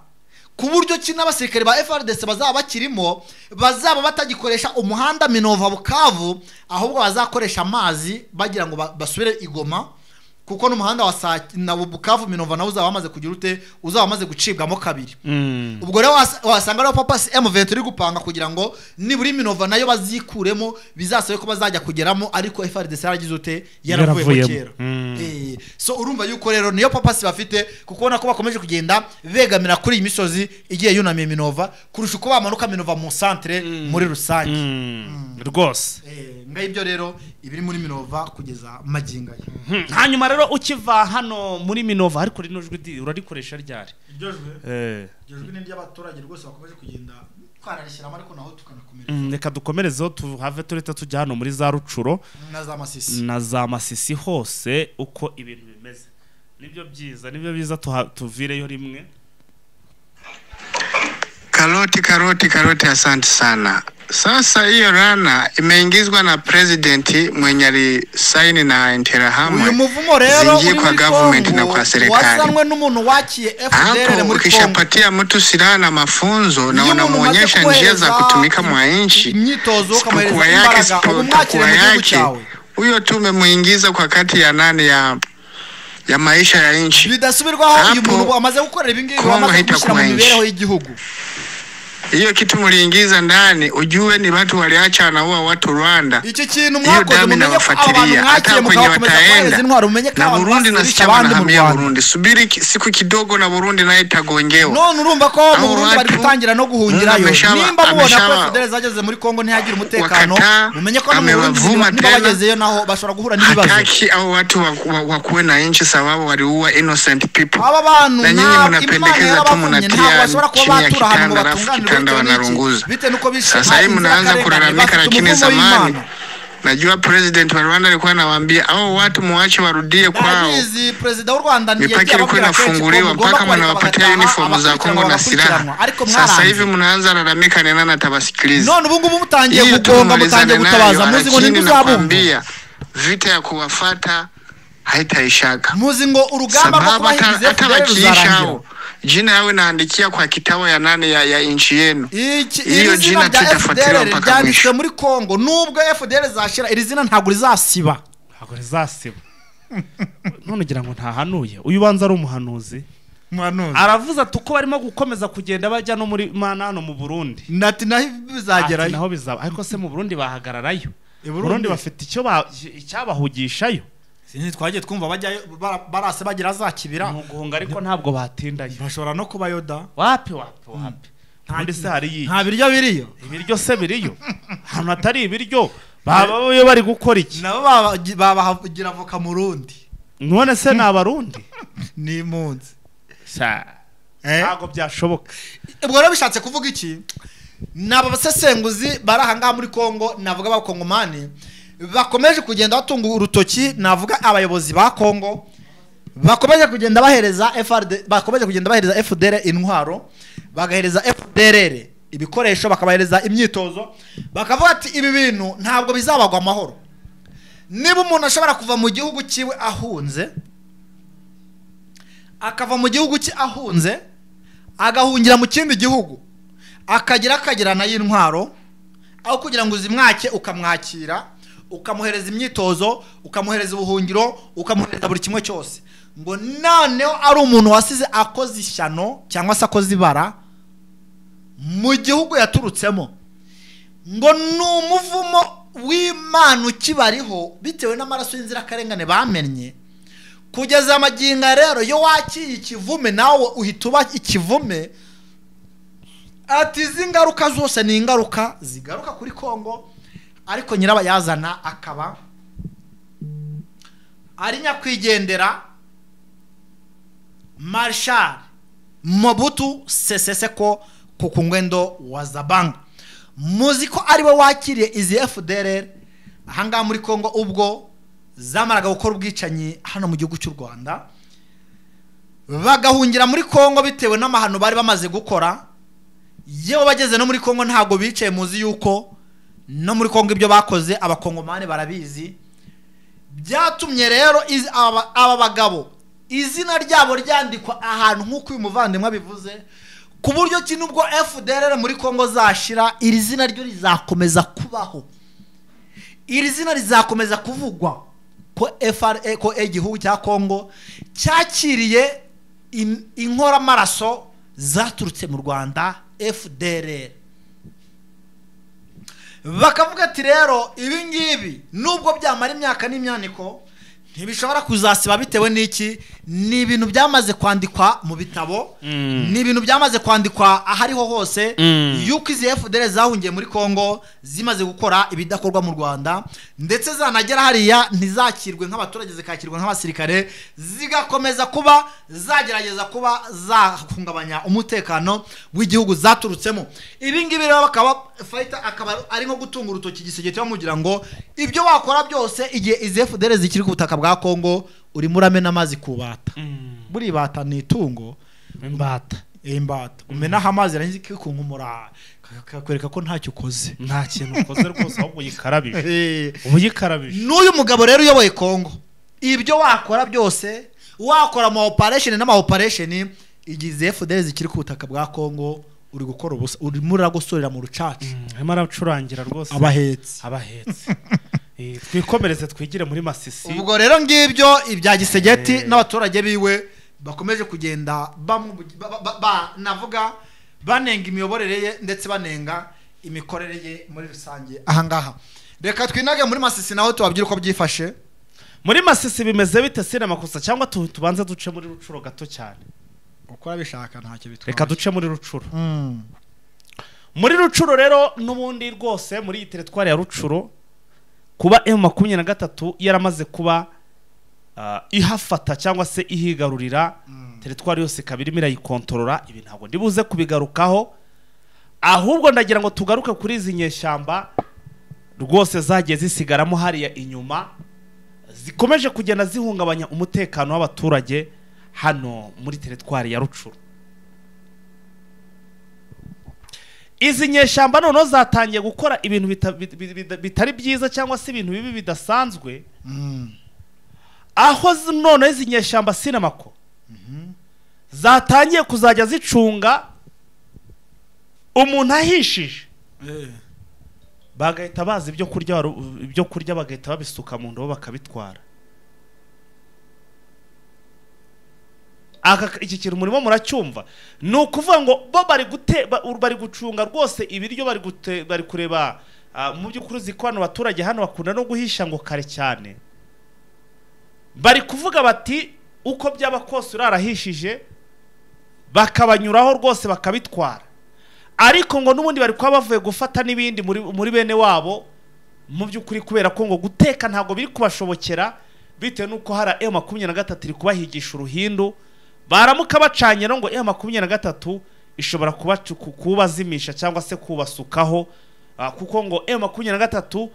S2: ku buryo ki n'abasirikare ba FARDC bazaba bakirimo bazaba batagikoresha umuhanda Minova Bukavu, ahubwo bazakoresha amazi bagira ngo basubire igoma, kuko n'umuhanda wa na Bukavu Minova nawo uzaba wamaze kugira ute, uzaba wamaze gucibwamo kabiri. Ubwo rero wasanga rero Papa M23 iri gupanga kugira ngo niburi Minova nayo bazikuremo, bizasabe ko bazajya kugeramo, ariko FARDC yaragize ute, yaravuye kera. So urumva yuko rero niyo Papa si bafite, kuko ubona ko bakomeje kugenda begamira kuri iyi misozi igiye yunamiye Minova kurusha uko bamanuka Minova mu centre muri rusange.
S1: Rwose
S2: ngaho ibyo rero ibiri muri Minova kugeza magingo aya.
S1: Hanyuma rero ukiva hano muri Minova, ariko rino jwi urarikoresha ryari?
S2: Iryo jwi ni ry'abaturage rwose bakomeje kugenda twararishyiramo, ariko naho tukanakomereza.
S1: Reka dukomerezeho tuhave tureta tujya hano muri za Rucuro
S2: na za Masisi,
S1: na za Masisi hose uko ibintu bimeze. Nibyo byiza, nibyo byiza tuvireyo rimwe.
S3: Karoti, karoti, karoti, asante sana. Sasa hiyo rana imeingizwa na president mwenye alisaini na Interahamwe.
S2: Uyu muvumo rero
S3: zingie kwa government na kwa serikali.
S2: Wasanwe n'umuntu wakiye FDLR muri Kongo.
S3: Ukishapatia mtu silaha na mafunzo na unamuonyesha njia za kutumika mwa nchi,
S2: imyitozo ukamuhereza imbaraga, umwakire mu gihugu cyawe,
S3: huyo tu umemuingiza kwa kati ya nani ya maisha ya nchi.
S2: Bidasubirwaho uyu muntu amaze gukorera ibi ngibi, amaze gushyira mu mibereho y'igihugu.
S3: Hiyo kitu muliingiza ndani, ujue ni watu waliacha na huwa watu Rwanda.
S2: Iki kintu mwakoze mumenye ko abantu
S3: hata kwenye wataenda na Burundi na sitama na hamia Burundi. Subiri siku kidogo na Burundi naye itagongewa.
S2: None urumva ko mu Burundi bari gutangira no guhungirayo. Nimba mubona ko FDL zageze muri Kongo ntihagira umutekano, mumenye ko no mu Burundi niba bagezeyo naho bashobora guhura n'ibibazo.
S3: Hataki au watu wakuwe na nchi sababu waliua innocent people.
S2: Aba bantu
S3: na nyinyi mnapendekeza tu mnatia chini ya kitanda alafu kitanda wanarunguza. Sasa hivi mnaanza kulalamika, lakini zamani najua president wa Rwanda alikuwa anawaambia hao watu muache warudie kwao. Mipaka ilikuwa inafunguliwa mpaka mnawapatia uniform za Kongo na silaha. Sasa hivi mnaanza lalamika, ni nani atawasikiliza?
S2: None ubu ngubu mutangiye kugonga, mutangiye gutabaza, muzi ngo ninde uzabumva?
S3: Vita ya kuwafata haitaishaka.
S2: Muzi ngo urugamba rwo kubahiriza FDL ruzarangira.
S3: Jina yawe naandikia kwa kitabu ya nane ya inchi yenu. Iyo jina tutafuatiliwa mpaka mwisho.
S2: Muri Kongo nubwo FDL zashira iri zina ntabwo rizasiba.
S1: Ntabwo rizasiba. None ngira ngo ntahanuye. Uyu banza ari umuhanuzi.
S2: Muhanuzi.
S1: Aravuza tuko barimo gukomeza kugenda bajya no muri mana hano mu Burundi.
S2: Nati naho bizagerayo.
S1: Naho bizaba. Ariko se mu Burundi bahagararayo. Burundi bafite icyo icyabahugishayo.
S2: Sinzi twagiye twumva bajyayo barase bagira za kibira
S1: guhunga, ariko ntabwo batindayo,
S2: bashobora no kubayoda.
S1: Wapi wapi wapi. Nta se hari yi
S2: nta biryo biriyo,
S1: ibiryo se biriyo ahantu hatari ibiryo baba yo bari gukora iki?
S2: Nabo babagira avoka mu Rundi.
S1: None se ni abarundi
S2: ni impunzi
S1: ntabwo byashoboka.
S2: Ubwo rero bishatse kuvuga iki? Naba basesenguzi bari aha ngaha muri Kongo, navuga abakongomani bakomeje kugenda batunga urutoki, navuga abayobozi ba Kongo bakomeje kugenda bahereza FRD, bakomeje kugenda bahereza FDL intwaro, bagahereza FDLR ibikoresho, bakabahereza imyitozo, bakavuga ati ibi bintu ntabwo bizabagwa amahoro. Niba umuntu ashobora kuva mu gihugu cyiwe ahunze, akava mu gihugu cye ahunze agahungira mu kindi gihugu, akagira akagirana y'intwaro, aho kugira ngo uzimwake ukamwakira, ukamuhereza imyitozo, ukamuhereza ubuhungiro, ukamuhereza buri kimwe cyose, ngo noneho ari umuntu wasize akoze ishyano cyangwa se akoze ibara mu gihugu yaturutsemo, ngo ni umuvumo w'Imana ukibariho bitewe n'amaraso y'inzirakarengane bamennye. Kugeza amagingo rero yo wakiye ikivume nawe uhita uba ikivume. Ati izi ngaruka zose ni ingaruka zigaruka kuri Kongo, ariko nyirabayazana akaba ari nyakwigendera Marshal Mobutu Sese Seko ku ngwendo wa Zabanga. Muzi ko ari we wakiriye izi FDLR ahangaha muri Kongo ubwo zamaraga gukora ubwicanyi hano mu gihugu cy'u Rwanda, bagahungira muri Kongo bitewe n'amahano bari bamaze gukora. Yewe bageze no muri Kongo ntago bicaye, muzi yuko no muri Kongo ibyo bakoze abakongomani barabizi. Byatumye rero aba bagabo izina ryabo ryandikwa ahantu nk'uko uyu muvandimwe abivuze, Ku buryo ki nubwo FDLR muri Kongo zashira, iri zina ryo rizakomeza kubaho, iri zina rizakomeza kuvugwa ko FRA, ko igihugu cya Kongo cyakiriye inkoramaraso zaturutse mu Rwanda FDLR. Bakavuga ati rero ibi ngibi nubwo byamara imyaka n'imyaniko ntibishobora kuzasiba, bitewe n'iki? Ni ibintu byamaze kwandikwa mu bitabo, ni ibintu byamaze kwandikwa ahariho hose yuko izi FDLR zahungiye muri Kongo zimaze gukora ibidakorwa mu Rwanda, ndetse zanagera hariya ntizakirwe nk'abaturage, zikakirwa nk'abasirikare, zigakomeza kuba zagerageza kuba zahungabanya umutekano w'igihugu zaturutsemo. Ibi ngibi rero bakaba fighter akaba ari nko gutunga urutoki Tshisekedi bamugira ngo ibyo wakora byose igihe izi FDLR zikiri ku butaka bwa Kongo urimo uramena amazi ku bata. Buri bata ni itungo,
S1: imbata,
S2: imbata umenaho amazi yarangiza ikikunkumura kakwereka ko ntacyo ukoze,
S1: nta kintu ukoze rwose, ahubwo uyikarabije, uyikarabije.
S2: N'uyu mugabo rero uyoboye Kongo, ibyo wakora byose, wakora ama operation n'ama operation, igize FDLR zikiri ku butaka bwa Kongo uri gukora ubusa, urimo uragosorera mu rucaca,
S1: arimo aracurangira rwose
S2: abahetse.
S1: Twikomereze twigire muri Masisi.
S2: Ubwo rero ngibyo ibya Tshisekedi n'abaturage biwe bakomeje kugenda navuga banenga imiyoborere ye ndetse banenga imikorere ye muri rusange. Ahangaha reka twinage muri Masisi naho tubabwire uko byifashe.
S1: Muri Masisi bimeze bite sina makosa, cyangwa tubanze duce muri Rucuro gato cyane?
S2: Uko abishaka ntacyo bitwaye,
S1: reka duce muri Rucuro. Muri Rucuro rero n'ubundi rwose muri iyi teritwari ya Rucuro, kuba M23 yaramaze kuba ihafata cyangwa se ihigarurira teritwari yose kabiri irayikontorora, ibi ntabwo ndibuze kubigarukaho, ahubwo ndagira ngo tugaruke kuri izi nyeshyamba rwose zagiye zisigaramo hariya inyuma, zikomeje kugenda zihungabanya umutekano w'abaturage hano muri teritwari ya Rucuru. Izi nyeshyamba noneho zatangiye gukora ibintu bitari byiza cyangwa se ibintu bibi bidasanzwe, aho noneho izi nyeshyamba sinamako zatangiye kuzajya zicunga umuntu ahishije, bagahita bazi ibyo kurya bagahita babisuka mu ndobo bakabitwara. Iki kintu murimo muracyumva, ni ukuvuga ngo bo bari gucunga rwose ibiryo, bari kureba mu by'ukuri uzi ko hano abaturage hano bakunda no guhisha ngo kare cyane, bari kuvuga bati uko byaba kose urarahishije, bakabanyuraho rwose bakabitwara. Ariko ngo n'ubundi bari kuba bavuye gufata n'ibindi muri bene wabo mu by'ukuri, kubera ko ngo guteka ntabwo biri kubashobokera bitewe n'uko hari M23 iri kubahigisha uruhindu. Baramuka bacanye ngo M23 ishobora kubazimisha cyangwa se kubasukaho, kuko ngo M23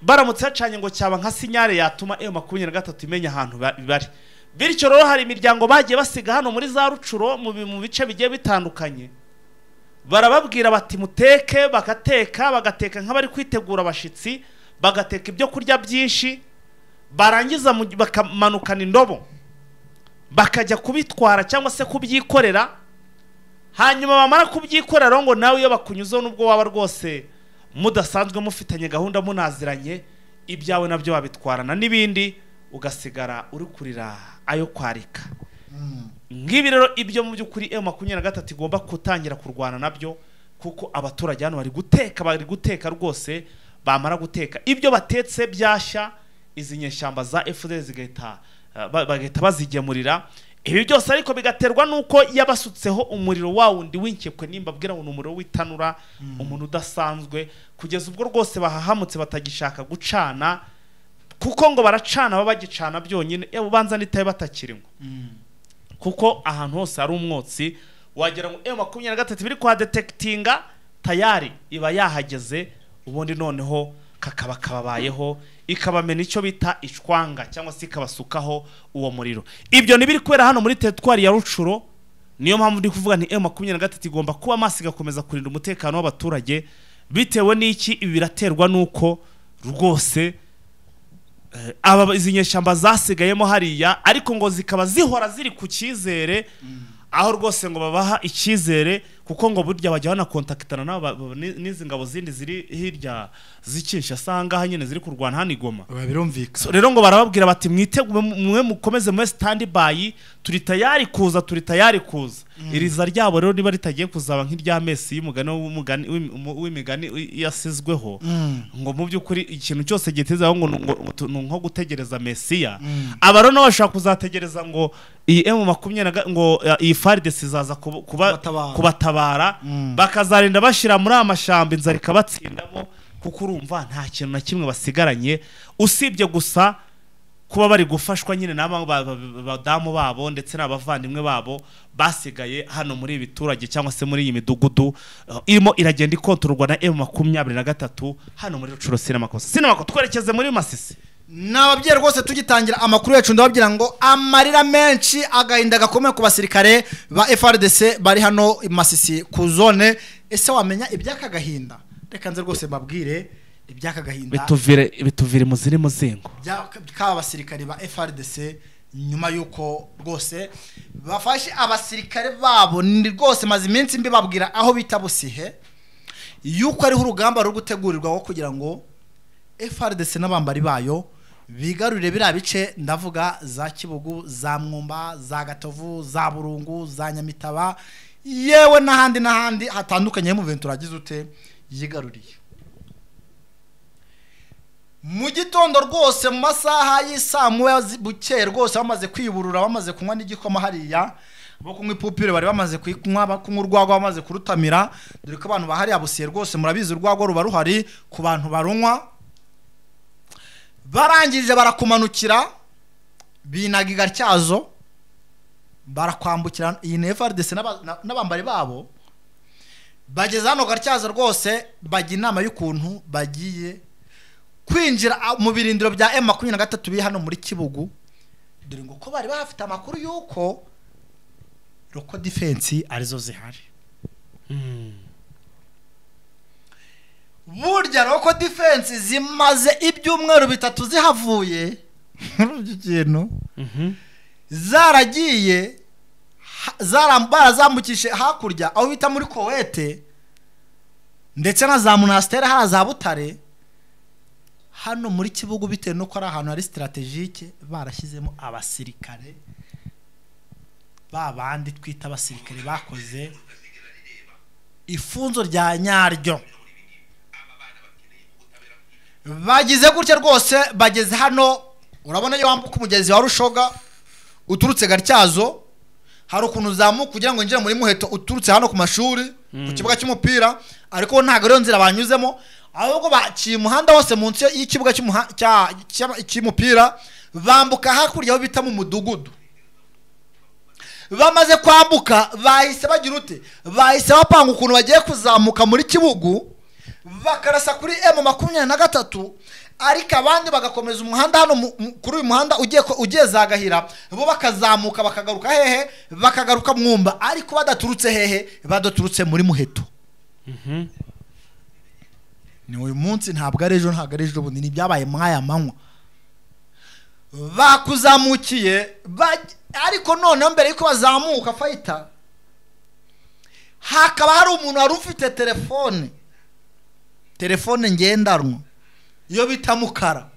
S1: baramutse bacanye ngo cyaba nka sinyare yatuma M23 imenya ahantu bari. Bityo rero hari imiryango bagiye basiga hano muri za Rucuro mu bice bigiye bitandukanye, barababwira bati muteke, bagateka, bagateka nk'abari kwitegura abashitsi, bagateka ibyo kurya byinshi, barangiza bakamanukana indobo bakajya kubitwara cyangwa se kubyikorera. Hanyuma bamara kubyikorera ngo nawe iyo bakunyuzeho nubwo waba rwose mudasanzwe mufitanye gahunda munaziranye, ibyawe nabyo babitwarana n'ibindi, ugasigara uri kurira ayo kwarika. Ngibi rero ibyo mu by'ukuri M23 igomba gutangira kurwana nabyo, kuko abaturage hano bari guteka rwose, bamara guteka ibyo batetse byashya, izi nyeshyamba za FDL zigahita bagahita bazigemurira. Ibi byose ariko bigaterwa nuko yabasutseho umuriro wawundi w'inkekwe, nimba abwira ngo umuriro w'itanura, umuntu udasanzwe, kugeza ubwo rwose bahahamutse batagishaka gucana, kuko ngo baracana baba bagicana byonyine, ubanza nitaye batakirinywa, kuko ahantu hose hari umwotsi wagira ngo M23 biri kwa detectinga tayari iba yahageze, ubundi noneho kakaba kababayeho, ikabamena icyo bita ishwanga cyangwa se ikabasukaho uwo muriro. Ibyo nibiri kubera hano muri teritwari ya Rucuro. Niyo mpamvu ndi kuvuga nti M23 igomba kuba maso igakomeza kurinda umutekano w'abaturage, bitewe n'iki? Ibi biraterwa nuko rwose aba izi nyeshyamba zasigayemo hariya, ariko ngo zikaba zihora ziri ku cyizere. Aho rwose ngo babaha icyizere, kuko ngo burya bajya banakontakitana n'aba n'izi ngabo zindi ziri hirya z'ikinshasa ahangaha nyine ziri kurwana hano i Goma.
S2: Birumvikana.
S1: So, rero ngo barababwira bati mwiteguye, mwe mukomeze mube stand by, turi tayari kuza, turi tayari kuza. Iriza ryabo rero niba ritagiye kuzaba nk'irya Messi y'umugani w'umugani w'imigani yasizweho, ngo mu by'ukuri ikintu cyose gitezeho ngo nko gutegereza Mesiya. Aba rero nabo bashaka kuzategereza ngo iyi M20 ngo iyi FARDC izaza kubatabara, bakazarinda bashira muri amashamba inzara ikabatsindamo, kuko urumva nta kintu na kimwe basigaranye usibye gusa kuba bari gufashwa nyine n'aba badamu babo ndetse n'abavandimwe babo basigaye hano muri ibi biturage cyangwa se muri iyi midugudu irimo iragenda ikontororwa na M23 hano muri Rucuro. Sinamakosa twerekeze muri Masisi.
S2: Nababwiye rwose tugitangira amakuru yacu, ndababwira ngo amarira menshi, agahinda gakomeye ku basirikare ba FARDC bari hano i Masisi ku zone. Ese wamenya ibyaka gahinda? Reka nze rwose mbabwire ibyaka gahinda,
S1: bituvire mu ziri muzingo
S2: by'aka basirikare ba FARDC nyuma yuko rwose bafashe abasirikare babo. Ni rwose maze iminsi mbibabwira aho bita Busihe yuko ariho urugamba ruri gutegurirwa kugira ngo FARDC n'abambari bayo bigarurire biriya bice, ndavuga za Kibugu, za Mwumba, za Gatovu, za Burungu, za Nyamitaba, yewe n'ahandi n'ahandi hatandukanye. Mu Ventura agize ute yigaruriye mu gitondo rwose mu masaha y'isaa moya bukeye rwose, bamaze kwiburura, bamaze kunywa n'igikoma hariya, bo kunywa ipupire bari bamaze kunywa, bakunywa urwagwa bamaze kurutamira, dore ko abantu bahariya Busiye rwose murabizi urwagwa ruba ruhari ku bantu barunywa. Barangije barakumanukira binaga igatyazo, barakwambukira iyi ni FARDC n'abambari babo, bageze hano Gatyazo rwose bajya inama y'ukuntu bagiye kwinjira mu birindiro bya M23 biri hano muri Kibugu, dore ngo ko bari bafite amakuru y'uko Roko Defense arizo zihari. Burya Roko Defense zimaze ibyumweru bitatu zihavuye kintu zaragiye barazambukishe hakurya aho bita muri Kowete ndetse na za Monastère hara za Butare. Hano muri Kibugu bitewe nuko ari ahantu hari strategique barashyizemo abasirikare babandi twita abasirikare bakoze ifunzo rya nyaryo. Bagize gutya rwose bageze hano, urabona iyo wambuka umugezi wa Rushoga uturutse Gatyazo, hari ukuntu uzamuka kugira ngo winjire muri Muheto uturutse hano ku mashuri ku kibuga cy'umupira, ariko ntago ariyo nzira banyuzemo, ahubwo baciye umuhanda wose munsi y'ikibuga cy'umupira, bambuka hakurya aho bita mu mudugudu. Bamaze kwambuka bahise bagira ute, bahise bapanga ukuntu bagiye kuzamuka muri Kibugu bakarasa kuri M23, ariko abandi bagakomeza umuhanda hano kuri uyu muhanda ugiye za Gahira, bo bakazamuka bakagaruka hehe, bakagaruka Mwumba, ariko badaturutse hehe, badaturutse muri Muheto. Ni uyu munsi, ntabwo ari ejo, ntabwo ari ejo bundi, ni byabaye mwaya manywa bakuzamukiye. Ariko noneho mbere yuko bazamuka fayita, hakaba hari umuntu wari ufite telefone ngendanwa iyo bita Mukara.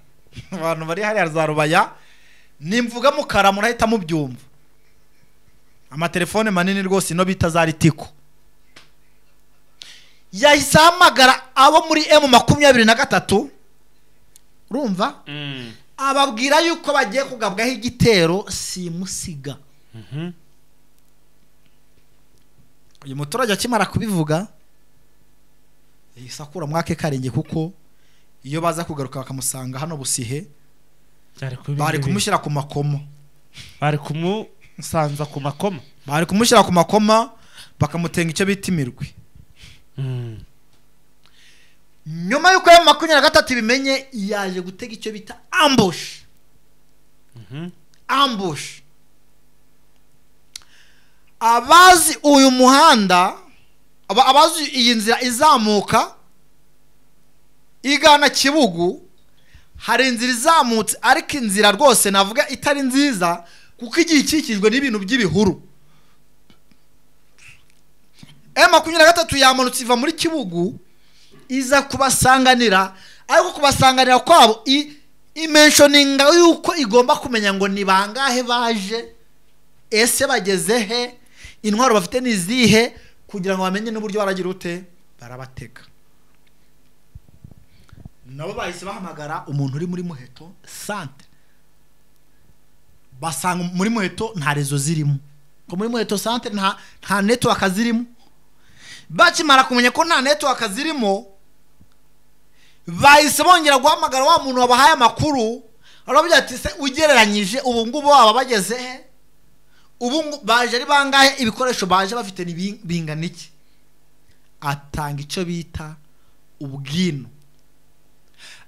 S2: Abantu bari hariya za Rubaya, nimvuga Mukara murahita mubyumva, amatelefone manini rwose ino bita za Ritiko. Yahise ahamagara abo muri M23, urumva, ababwira yuko bagiye kugabwaho igitero simusiga. Uyu muturage akimara kubivuga yahise akura mwake karenge, kuko iyo baza kugaruka bakamusanga hano Busihe bari kumushyira ku makoma,
S1: bari kumusanza ku makoma,
S2: bari kumushyira ku makoma bakamutenga icyo bita imirwi. Nyuma yuko M23 bimenye, yaje gutega icyo bita ambush. Ambush. Abazi uyu muhanda, abazi iyi nzira izamuka igana Kibugu, hari inzira izamutse ariko inzira rwose navuga itari nziza kuko igiye ikikijwe n'ibintu by'ibihuru. M23 yamanutse iva muri Kibugu iza kubasanganira, ariko kubasanganira kwabo imentioninga yuko igomba kumenya ngo ni bangahe baje, ese bageze he, intwaro bafite nizihe, kugira ngo bamenye n'uburyo baragira ute barabatega. Nabo bahise bahamagara umuntu uri muri Muheto centre, basanga muri Muheto nta rezo zirimo, ko muri Muheto centre nta network zirimo. Bakimara kumenya ko nta network zirimo, bahise bongera guhamagara wa muntu wabahaye amakuru, arababwira ati se ugereranyije ubu ngubu baba bageze he, ubu baje ari bangahe, ibikoresho baje bafite ni bingana iki. Atanga icyo bita ubwino.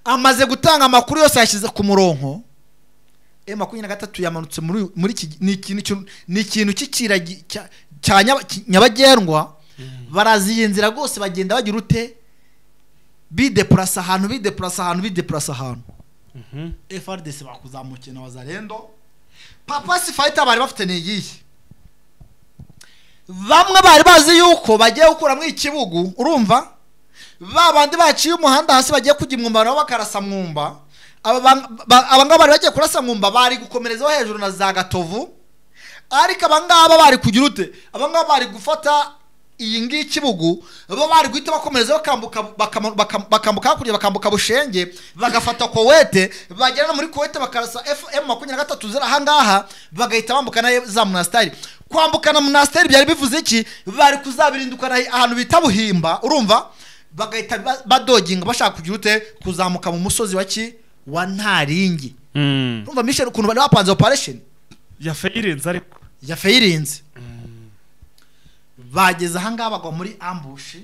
S2: Amaze gutanga amakuru yose yashyize ku murongo, M23 yamanutse muri ni ikintu cy'ikiragi cya nyabagendwa, baraziye inzira rwose bagenda bagira ute bideplasa ahantu bideplasa ahantu bideplasa ahantu. FARDC bakuzamukiye na Wazalendo. Papa si fighter bari bafite niyihe, bamwe bari bazi yuko bagiye gukuramo ikibugu, urumva babandi baciye umuhanda hasi bagiye kujya Mwumba nabo bakarasa Mwumba. Abangaba bari bagiye kurasa Mwumba bari gukomerezaho hejuru na za Gatovu, ariko abangaba bari kugira ute, abangaba bari gufata iyi ngiyi Kibugu, bo bari guhita bakomerezaho bakambuka hakurya, bakambuka Bushenge, bagafata Kowete, bagera no muri Kowete bakarasa FM23 zira ahangaha, bagahita bambuka na za Monasteri. Kwambuka na Monasteri byari bivuze iki? Bari kuzabirindukana ahantu bita Buhimba, urumva bagahita badoginga bashaka kugira ute kuzamuka mu musozi wa ki wa Ntaringi. Urumva Michel ukuntu bari bapanze operation
S1: yafeirinze, ariko
S2: yafeirinze. Bageze ahangaha bagwa muri ambush,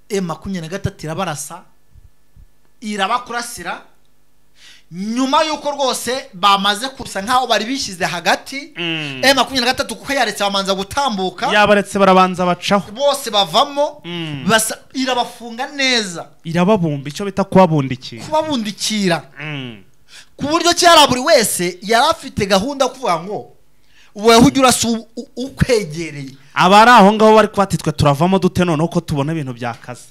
S2: M23 irabarasa, irabakurasira. Nyuma yuko rwose bamaze kusa nkaho bari bishyize hagati, M23 kuko yaretse bamanza gutambuka,
S1: yabaretse barabanza bacaho
S2: bose bavamo, irabafunga neza,
S1: irababumba, icyo bita kubabundikira,
S2: kubabundikira ku buryo cyara buri wese yari afite gahunda kuvuga ngo wewe ujya urasa ukwegereye.
S1: Abari aho ngaho bari kwatitwe turavamo dute none uko tubona ibintu byakaze.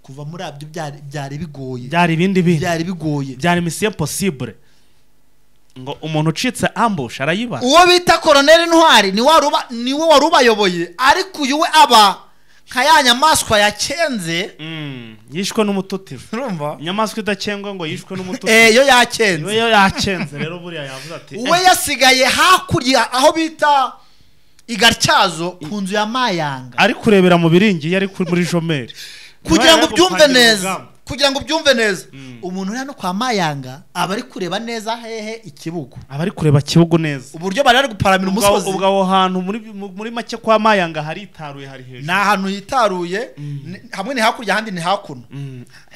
S2: Kuva muri abyo byari bigoye,
S1: byari ibindi bintu,
S2: byari bigoye,
S1: byari mission possible. Ngo umuntu ucitse ambush arayibara.
S2: Uwo bita Colonel Ntwari ni niwe warubayoboye, ariko uyu we aba nka ya nyamaswa yakenze,
S1: yishwe n'umututiro.
S2: Urumva
S1: inyamaswa idakengwa ngo yishwe n'umututiro,
S2: yo yakenze,
S1: yo yakenze. Rero buriya yavuze ati
S2: we yasigaye hakurya aho bita Igatyazo ku nzu ya Mayanga,
S1: ari kurebera mu biringi, yari muri jomeri.
S2: Kugira ngo ubyumve neza, kugira ngo ubyumve neza, umuntu uri no kwa Mayanga aba ari kureba neza hehe Ikibugu,
S1: aba ari kureba Kibugu neza,
S2: uburyo bari ari guparamira umusozi.
S1: Ubwo aho hantu muri make kwa Mayanga haritaruye, hari hejuru,
S2: ni ahantu hitaruye, hamwe ni hakurya ahandi ni hakuno.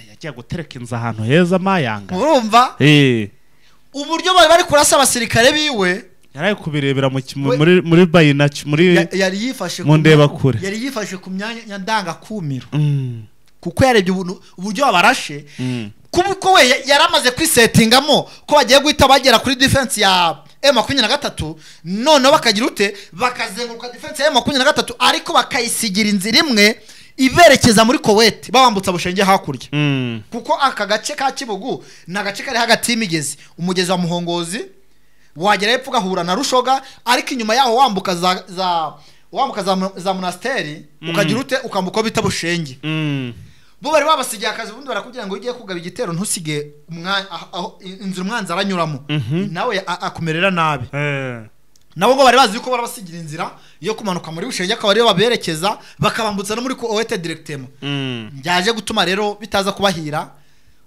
S1: Yagiye gutereka inzu ahantu heza Mayanga,
S2: urumva uburyo bari bari kurasa abasirikare biwe,
S1: yari kubirebera muri bayina, muri
S2: yari yifashe
S1: mu ndeba kure,
S2: yari yifashe ku myanya ndangakumiro, kuko yarebye uburyo babarashe, kuko we yaramaze kwisetingamo ko bagiye guhita bagera kuri defense ya M23, none bakagira ute bakazenguruka defense ya M23, ariko bakayisigira inzira imwe iberekeza muri Kowete, babambutsa Bushenge hakurya. Kuko aka gace ka Kibugu ni agace kari hagati y'imigezi, umugezi wa Muhongozi wagera hepfo ugahura na Rushoga, ariko inyuma yaho wambuka za Monasteri ukagira ute ukambuka bita Bushenge. Bo bari babasigiye akazi, ubundi barakubwira ngo ugiye kugaba igitero ntusige inzira umwanzi aranyuramo, nawe akumerera nabi. Nabo ngo bari bazi yuko barabasigira inzira yo kumanuka muri Bushenge, akaba ariyo baberekeza bakabambutsa no muri Kowete directement. Byaje gutuma rero bitaza kubahira.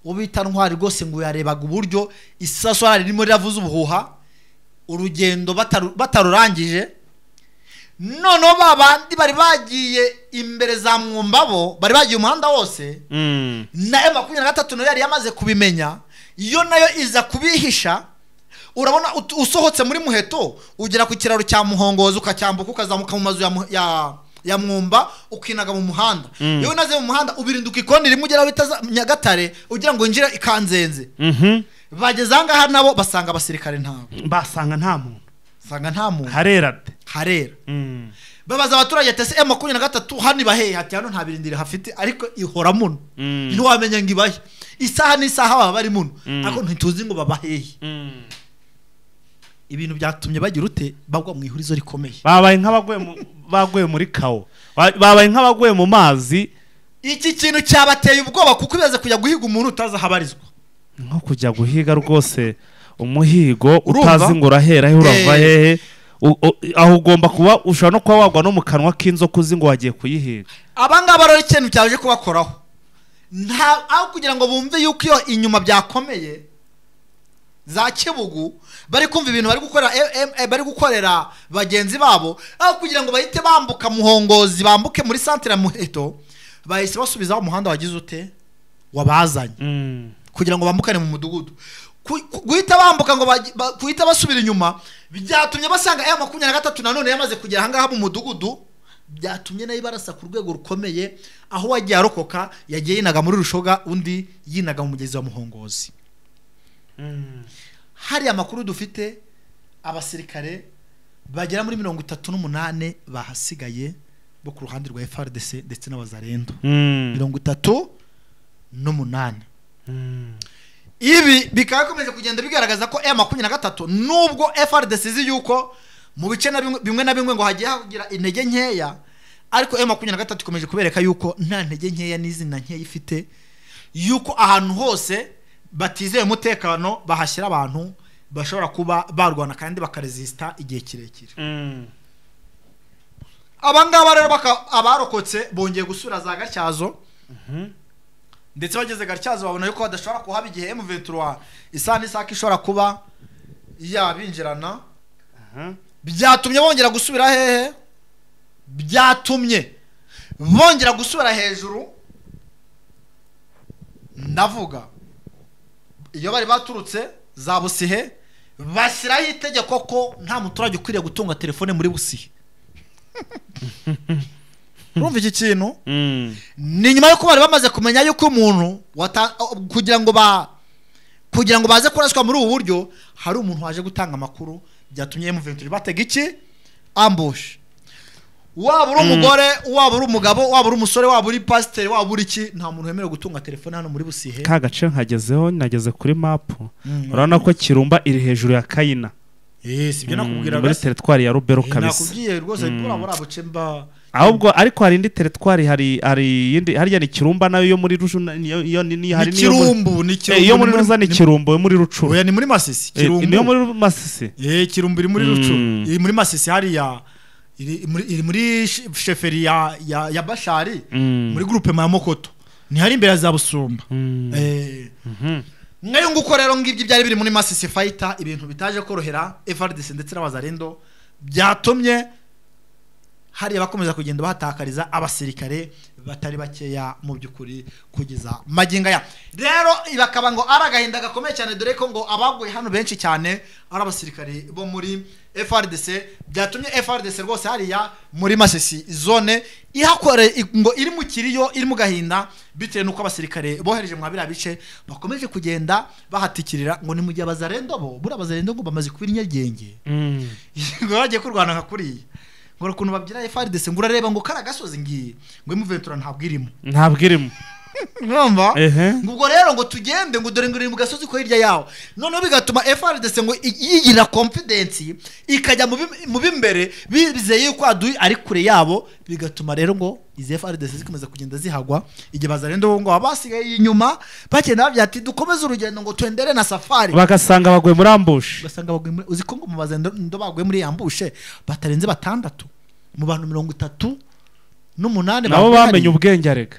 S2: Ubita Ntwari rwose ngo yarebaga uburyo isaso ririmo riravuza ubuhuha, urugendo batarurangije. Noneho babandi bari bagiye imbere za Mwumba, bo bari bagiye umuhanda wose, na M23 nayo yari yamaze kubimenya, iyo nayo iza kubihisha. Urabona usohotse muri Muheto ugera ku kiraro cya Muhongozi, ukacyambuka ukazamuka mu mazu ya Mwumba, ukinaga mu muhanda. Iyo unaze mu muhanda ubirinduka ikoni rimwe ugera bita Nyagatare, ugira ngo winjire ikanzenze. Bageze ahangaha nabo basanga abasirikare ntabo,
S1: basanga nta muntu,
S2: basanga nta muntu,
S1: harera
S2: harera. Babaza abaturage ati ese M23 hano ibahe? Ati hano nta birindiro hafite, ariko ihora muno, ntiwamenya ngo ibahe, isaha n'isaha baba bari muno, ariko ntituzi ngo babahehe. Ibintu byatumye bagira ute? Bagwa mu ihurizo rikomeye,
S1: babaye nk'abaguye baguye muri kawo, babaye nk'abaguye mu mazi.
S2: Iki kintu cyabateye ubwoba kuko ibaze kujya guhiga umuntu utazi ahabarizwa,
S1: nko kujya guhiga rwose umuhigo utazi ngo urahera he urava hehe, aho ugomba kuba ushobora no kuba wagwa no mu kanwa k'inzoka uzi ngo wagiye kuyihiga.
S2: Aba ngaba rero ikintu cyaje kubakoraho, nta aho kugira ngo bumve yuko iyo inyuma byakomeye za Kibugu bari kumva ibintu bari gukora bari gukorera bagenzi babo, aho kugira ngo bahite bambuka Muhongozi bambuke muri centre ya Muheto, bahise basubizaho umuhanda wagize ute wabazanye kugira ngo bambukane mu mudugudu. Guhita bambuka ngo guhita basubira inyuma byatumye basanga M23 nanone yamaze kugera ahangaha mu mudugudu, byatumye nayo barasa ku rwego rukomeye, aho wagiye arokoka yagiye yinaga muri Rushoga, undi yinaga mu mugezi wa Muhongozi. Hari amakuru dufite abasirikare bagera muri 38 bahasigaye bo ku ruhande rwa FARDC ndetse n'abazarendo 38. Ibi bikaba bikomeje kugenda bigaragaza ko M23 nubwo FARDC izi yuko mu bice bimwe na bimwe ngo hagiye hagira intege nkeya, ariko M23 ikomeje kubereka yuko nta ntege nkeya n'izina nkeya ifite, yuko ahantu hose batizeye umutekano bahashyira abantu bashobora kuba barwana kandi bakaresista igihe kirekire. Abangaba rero abarokotse bongeye gusura za Gatyazo, ndetse bageze Gatyazo babona yuko badashobora kuhaba igihe M23 isaha n'isaka ishobora kuba yabinjirana. Byatumye bongera gusubira hehe? Byatumye bongera gusubira hejuru, ndavuga iyo bari baturutse za Busihe, bashyiraho itegeko ko nta muturage ukwiriye gutunga telefone muri Busihe. Urumva iki kintu? Ni nyuma yuko bari bamaze kumenya yuko umuntu kugira ngo baze kuraswa muri ubu buryo, hari umuntu waje gutanga amakuru, byatumye M23 batega iki ambush. Waba uri umugore, waba uri umugabo, waba uri umusore, waba uri pasiteri, waba uri iki, nta muntu wemerewe gutunga telefone hano muri Busihe.
S1: Ka gace nkagezeho, nageze kuri map, urabona ko Kirumba iri hejuru ya Kayina.
S2: Sibyo nakubwiraga
S1: muri teritwari ya Rubero kabisa.
S2: Nakubwiye rwose bura bucemba.
S1: Ahubwo ariko hari indi teritwari, hari yindi harya ni Kirumba nayo yo muri Ruju, yo ni hari
S2: niyo Kirumbu, ni Kirumbu
S1: yo muri Ruza, ni Kirumbu yo muri Rucuru.
S2: Oya ni muri Masisi, Kirumbu
S1: niyo muri Masisi.
S2: Kirumbu iri muri Rucuru, iri muri Masisi hariya, iri muri sheferi ya Bashari, muri groupe ya Mokoto, ni hari imbere za Busumba. Ngayo nguko rero ngibyo byari biri muri Masisi fighter, ibintu bitaje korohera FARDC ndetse n'abazarendo, byatumye hari abakomeza kugenda bahatakariza abasirikare batari bakeya mu by'ukuri kugeza maginga ya rero. Bakaba ngo ari agahinda gakomeye cyane, dore ko ngo abaguye hano benshi cyane ari abasirikare bo muri FARDC, byatumye FARDC rwose hariya muri Masisi zone ihakore ngo iri mu kiriyo, iri mu gahinda, bitewe nuko abasirikare bohereje mu biriya bice bakomeje kugenda bahatikirira ngo ni mu gihe abazarendo bo buri abazarendo ngo bamaze kuba inyagenge ngo bagiye kurwana nka kuriya, ngo ukuntu babyira FARDC ngo urareba ngo kara gasozi ngiye ngo M23 ntabwo irimo,
S1: ntabwo irimo.
S2: Urumva? Ubwo rero ngo tugende ngo dore ngo iri mu gasozi ko hirya yawo, noneho bigatuma FARDC ngo yigira confidence ikajya mu bimbere bizeye yuko adui ari kure yabo, bigatuma rero ngo izi FARDC zikomeza kugenda zihagwa igihe bazarendo ngo abasigaye inyuma bagenda babyati dukomeze urugendo ngo twendere na safari,
S1: bagasanga baguye muri ambush,
S2: bagasanga baguye muri uzi ko ngo mu bazarendo ndo baguye muri ambush batarenze 6 mu bantu 38
S1: nabo bamenye ubwenge arega.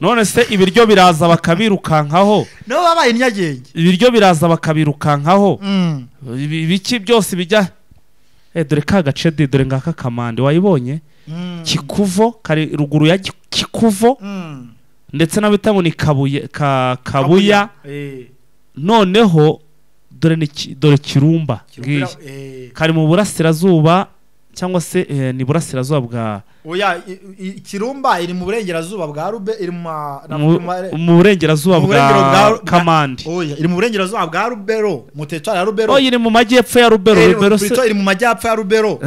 S1: None se ibiryo biraza bakabirukankaho,
S2: nabo babaye inyagenge,
S1: ibiryo biraza bakabirukankaho, ibiki byose bijya. Dore ka gace dore ngaka kamande wayibonye Kikuvo, kari ruguru ya Kikuvo, ndetse nabita ngo ni Kabuye, Kabuya. Noneho dore ni dore Kirumba kari mu burasirazuba Cyangwa se ni burasirazuba bwa
S2: oya, Kirumba iri mu burengerazuba bwa Rube, iri
S1: mu burengerazuba bwa Kamandi.
S2: Oya, iri mu burengerazuba bwa Rubero, mu teritwari ya Rubero.
S1: Oya, iri mu majyepfo ya Rubero.
S2: Rubero iri mu majyepfo ya Rubero,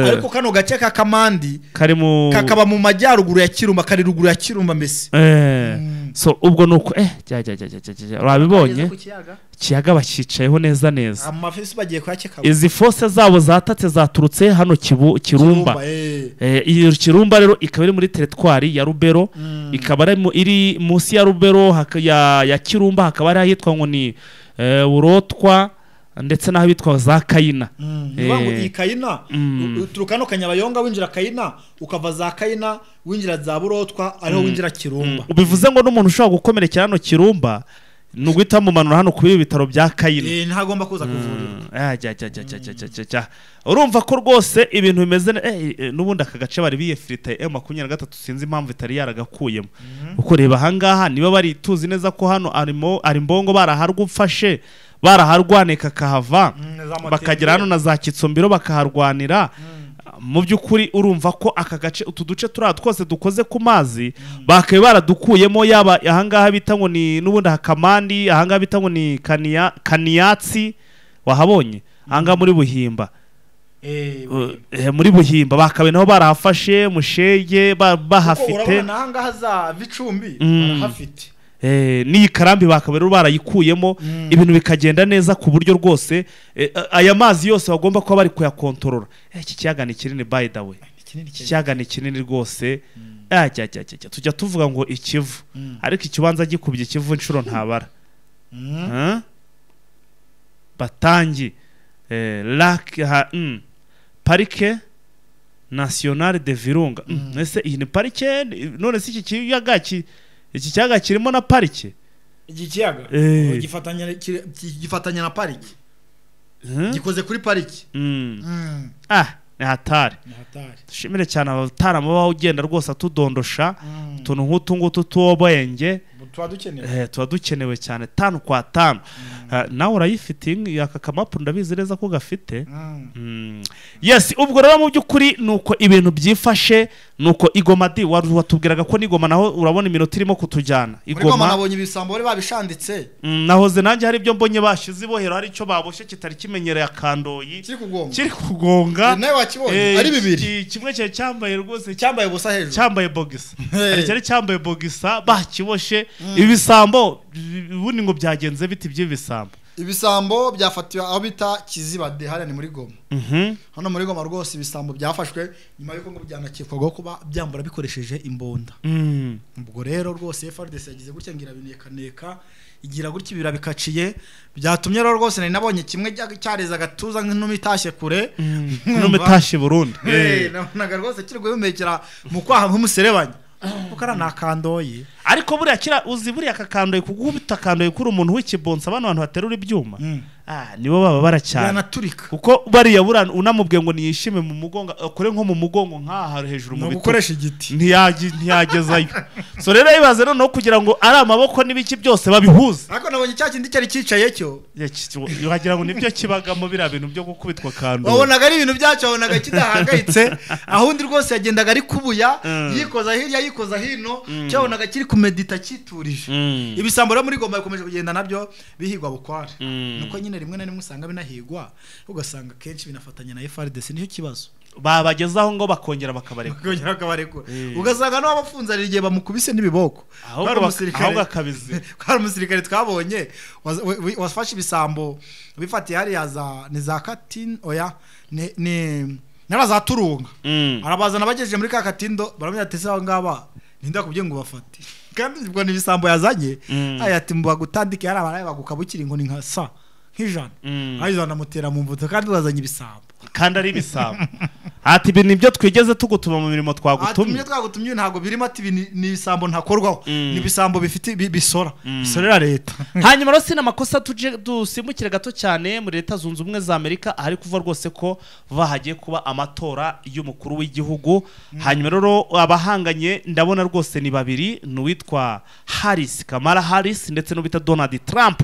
S2: ariko kano gace ka Kamandi kakaba mu majyaruguru ya Kirumba, kari ruguru ya Kirumba mbese.
S1: So ubwo nuko jya urabibonye kiyaga bakicayeho neza neza.
S2: Amafisi bagiye kuyakeka.
S1: Izi force zabo zatatse zaturutse hano Kirumba. Iyo Kirumba rero ikaba iri muri teritwari ya Rubero, ikaba iri munsi ya Rubero ya Kirumba, hakaba ari ahitwa ngo ni Burotwa ndetse n'aho bitwa za Kayina.
S2: Ngo Kayina uturuka no Kanyabayonga winjira Kayina, ukava za Kayina winjira za Burotwa, ariho winjira Kirumba.
S1: Ubivuze ngo n'umuntu ushobora gukomerekera hano Kirumba ni uguhita mumanura hano kuri bitaro bya Kayina.
S2: Ntagomba kuza kuvurirwa.
S1: Urumva ko rwose ibintu bimeze n'ubundi aka gace bari biyefirita M23, sinzi impamvu itari yaragakuyemo. Uko reba ahangaha niba bari tuzi neza ko hano ari mbongo baraharwufashe, baraharwaneka kahava, bakagera hano na za Kitsombiro bakaharwanira. Mu by'ukuri urumva ko aka gace utu duce turi twose dukoze ku mazi bakaye baradukuyemo, yaba ahangaha bita ngo ni n'ubundi Hakamandi, ahangaha bita ngo ni Kaniyatsi, wahabonye ahangaha muri Buhimba. Muri Buhimba bakabe naho barahafashe Mushege bahafite.
S2: Urabona ahangaha za Bicumbi barahafite.
S1: N'iyi Karambi bakaba rero barayikuyemo, ibintu bikagenda neza ku buryo rwose aya mazi yose bagomba kuba bari kuyakontorora. Iki kiyaga ni kinini by the way. Iki kiyaga ni kinini rwose. Tujya tuvuga ngo ikivu, ariko ikibanza gikubye ikivu inshuro ntabara. Batangi lac Parike Nationale de Virunga. Nese iyi ni parike? None se iki kiyaga iki kiyaga kirimo na parike?
S2: Iki kiyaga gifatanya na parike, gikoze kuri parike.
S1: Ni hatari. Dushimire cyane abatarama baho ugenda rwose atudondosha utuntu nk'utu ngutu tuwobwenge tuba dukenewe cyane 5 kwa 5. Nawe urayifite aka kamapu, ndabizi neza ko gafite. Yes, ubwo rero mu by'ukuri nuko ibintu byifashe, nuko Igoma di watubwiraga ko n'Igoma naho urabona iminota irimo kutujyana.
S2: Igoma nabonye ibisambo bari babishanditse.
S1: Nahoze nanjye hari ibyo mbonye bashize ibohero, hari icyo baboshye kitari kimenyereye akandoyi kiri kugonga.
S2: Nawe wakibonye ari bibiri,
S1: kimwe cye cyambaye rwose
S2: cyambaye ubusa hejuru,
S1: cyambaye bogisa, hari cyari cyambaye bogisa bakiboshe. Ibisambo ubundi ngo byagenze biti by'ibisambo?
S2: Ibisambo byafatiwe aho bita Kizibade, hariya ni muri Goma. Hano muri Goma rwose ibisambo byafashwe nyuma y'uko ngo byanakekwaga kuba byambura bikoresheje imbunda. Ubwo rero rwose FARDC yagize gutya ngira binekaneka, igira gutya ibira bikaciye, byatumye rero rwose nari nabonye kimwe cyareza agatuza nk'inuma itashye kure,
S1: inuma itashye Burundi.
S2: Nabonaga rwose kiri guhumekera mu kwaha nk'umuserebanya. Kuko ara nakandoye.
S1: Ariko buriya kira uzi buriya kakandoye kugubita kandoye kuri umuntu w'ikibonsa, bano bantu baterura ibyuma. Nibo baba bara cyane.
S2: Yanaturika.
S1: Kuko bariya bura unamubwiye ngo niyishime mu mugongo, akore nko mu mugongo nkaha hejuru mu
S2: bitugu. Gukoresha igiti.
S1: Ntiyagezayo. So rero ibaze noneho kugira ngo ari amaboko n'ibiki byose babihuze.
S2: Ariko nabonye cya kindi cyari cyicaye cyo.
S1: Wagira ngo nibyo kibagamo biriya bintu byo gukubitwa kandoye.
S2: Wabonaga ari ibintu byacyo, wabonaga kidahangayitse. Ahundi rwose yagendaga ari kubuya, yikoza hirya yikoza hino, cyabonaga kiri kumedita cyiturije. Ibisambo rero muri Goma bikomeje kugenda nabyo bihigwa bukware. Nuko nyine rimwe na rimwe usanga binahigwa, ugasanga kenshi binafatanya na FARDC, nicyo kibazo.
S1: Babagezaho ngo bakongera bakabareka.
S2: Bakongera bakabarekura. Ugasanga no abafunze ari igihe bamukubise n'ibiboko.
S1: Ahubwo akabizi.
S2: Hari umusirikare twabonye wafashe ibisambo bifatiye hariya za ni za Katin, oya ni nara za Turunga. Arabazana bagejeje muri ka Katindo, baramenya ati se ngaba ninda kubye ngo bafate. Kandi ubwo ni ibisambo yazanye, aya ati mbagutandike hari abaraye bagukabukira inkoni nka sa nk'ijana. Ayizana mutera mu mvuto kandi bazanye ibisambo.
S1: Kandi ari ibisambo. Ati ibi nibyo twigeze tugutuma mu mirimo twagutumye.
S2: Ati twagutumye ntago birimo, ati ni ibisambo ntakorwaho. Ni ibisambo bifite bisora. Bisorera leta.
S1: Hanyuma rero sina makosa tuje dusimbukire gato cyane muri Leta Zunze Ubumwe za Amerika, ahari kuva rwose ko bahagiye kuba amatora y'umukuru w'igihugu. Hanyuma rero abahanganye ndabona rwose ni babiri, n'uwitwa Harris, Kamala Harris ndetse n'ubita Donald Trump.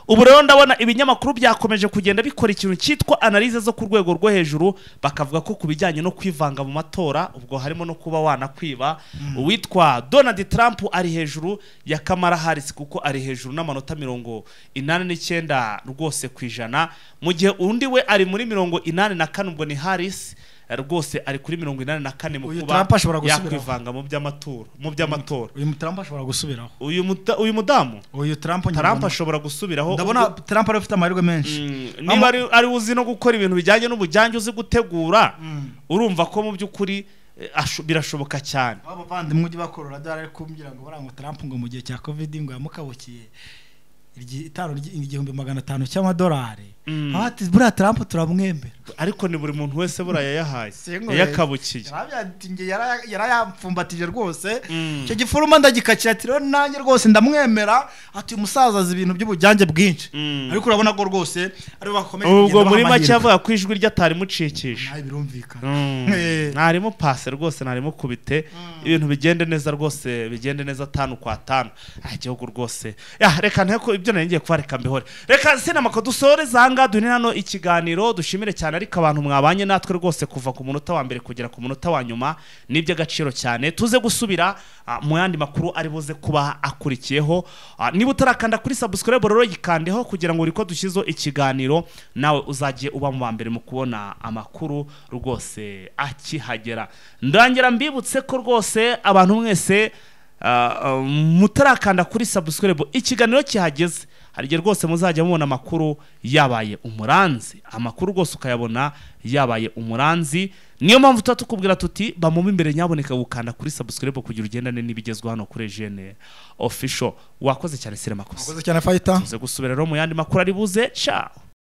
S1: Ubu rero ndabona ibinyamakuru byakomeje kugenda bikora ikintu cyitwa analyse zo ku rwego rwo rwo hejuru, bakavuga ko ku bijyanye no kwivanga mu matora, ubwo harimo no kuba wanakwiba, uwitwa Donald Trump ari hejuru ya Kamala Harris, kuko ari hejuru n'amanota 89 rwose ku ijana, mu gihe undi we ari muri 84, ubwo ni Harris rwose ari kuri 84 mu
S2: Uyu
S1: kuba
S2: Trump ashobora gusubiraho.
S1: yakwivanga mu by'amatora, mu by'amatora.
S2: Uyu Trump ashobora gusubiraho.
S1: Uyu mudamu
S2: Uyu Trump njye
S1: Trump
S2: mbona-
S1: ashobora gusubiraho.
S2: Ndabona Trump ari ufite amahirwe menshi.
S1: Niba ari uzi no gukora ibintu bijyanye n'ubujyange, uzi gutegura, urumva ko mu by'ukuri birashoboka cyane.
S2: Abavandimwe ujye bakorora dore ari kumbwira ngo barangwa Trump ngo mu gihe cya Covid ngo yamukabukiye 1500 cy'amadolari. Ati buriya Trump turamwemera.
S1: Ariko ni buri muntu wese buriya yayahaye, yakabukiye.
S2: Yarayamfumbatije rwose. Icyo gifuruma ndagikakira ati rero nanjye rwose ndamwemera, ati uyu musaza azi ibintu by'ubujyange bwinshi. Ariko urabona ko rwose ari bakomeje
S1: Ubwo muri make avuga ko ijwi rye atarimucikisha.
S2: Nawe birumvikana.
S1: Ntarimo pase rwose, ntarimo kubite, ibintu bigende neza rwose, bigende neza 5 kwa 5. Igihugu rwose. Reka nteko ibyo nari ngiye kubareka mbihore. Reka sinamako dusoreze aha duhine hano ikiganiro, dushimire cyane ariko abantu mwabanye natwe rwose kuva ku munota wa mbere kugera ku munota wa nyuma, n'iby'agaciro cyane. Tuze gusubira mu yandi makuru ari buze kuba akurikiyeho. Niba utarakanda kuri subscribe rero yikandeho kugira ngo uriko dushyizeho ikiganiro nawe uzagiye uba mu ba mbere mu kubona amakuru rwose akihagera. Ndangira mbibutse ko rwose abantu mwese mutarakanda kuri subscribe ikiganiro kihageze, hari igihe rwose muzajya mubona amakuru yabaye umuranzi, amakuru rwose ukayabona yabaye umuranzi. Niyo mpamvu tuba tukubwira tuti bamuma imbere nyaboneka gukanda kuri subscribe kugira ugendane n'ibigezweho hano kuri Eugene Official. Wakoze cyane Siremakosa.
S2: Wakoze cyane Fighter.
S1: Tuze gusubira rero mu yandi makuru ari buze. Ciao.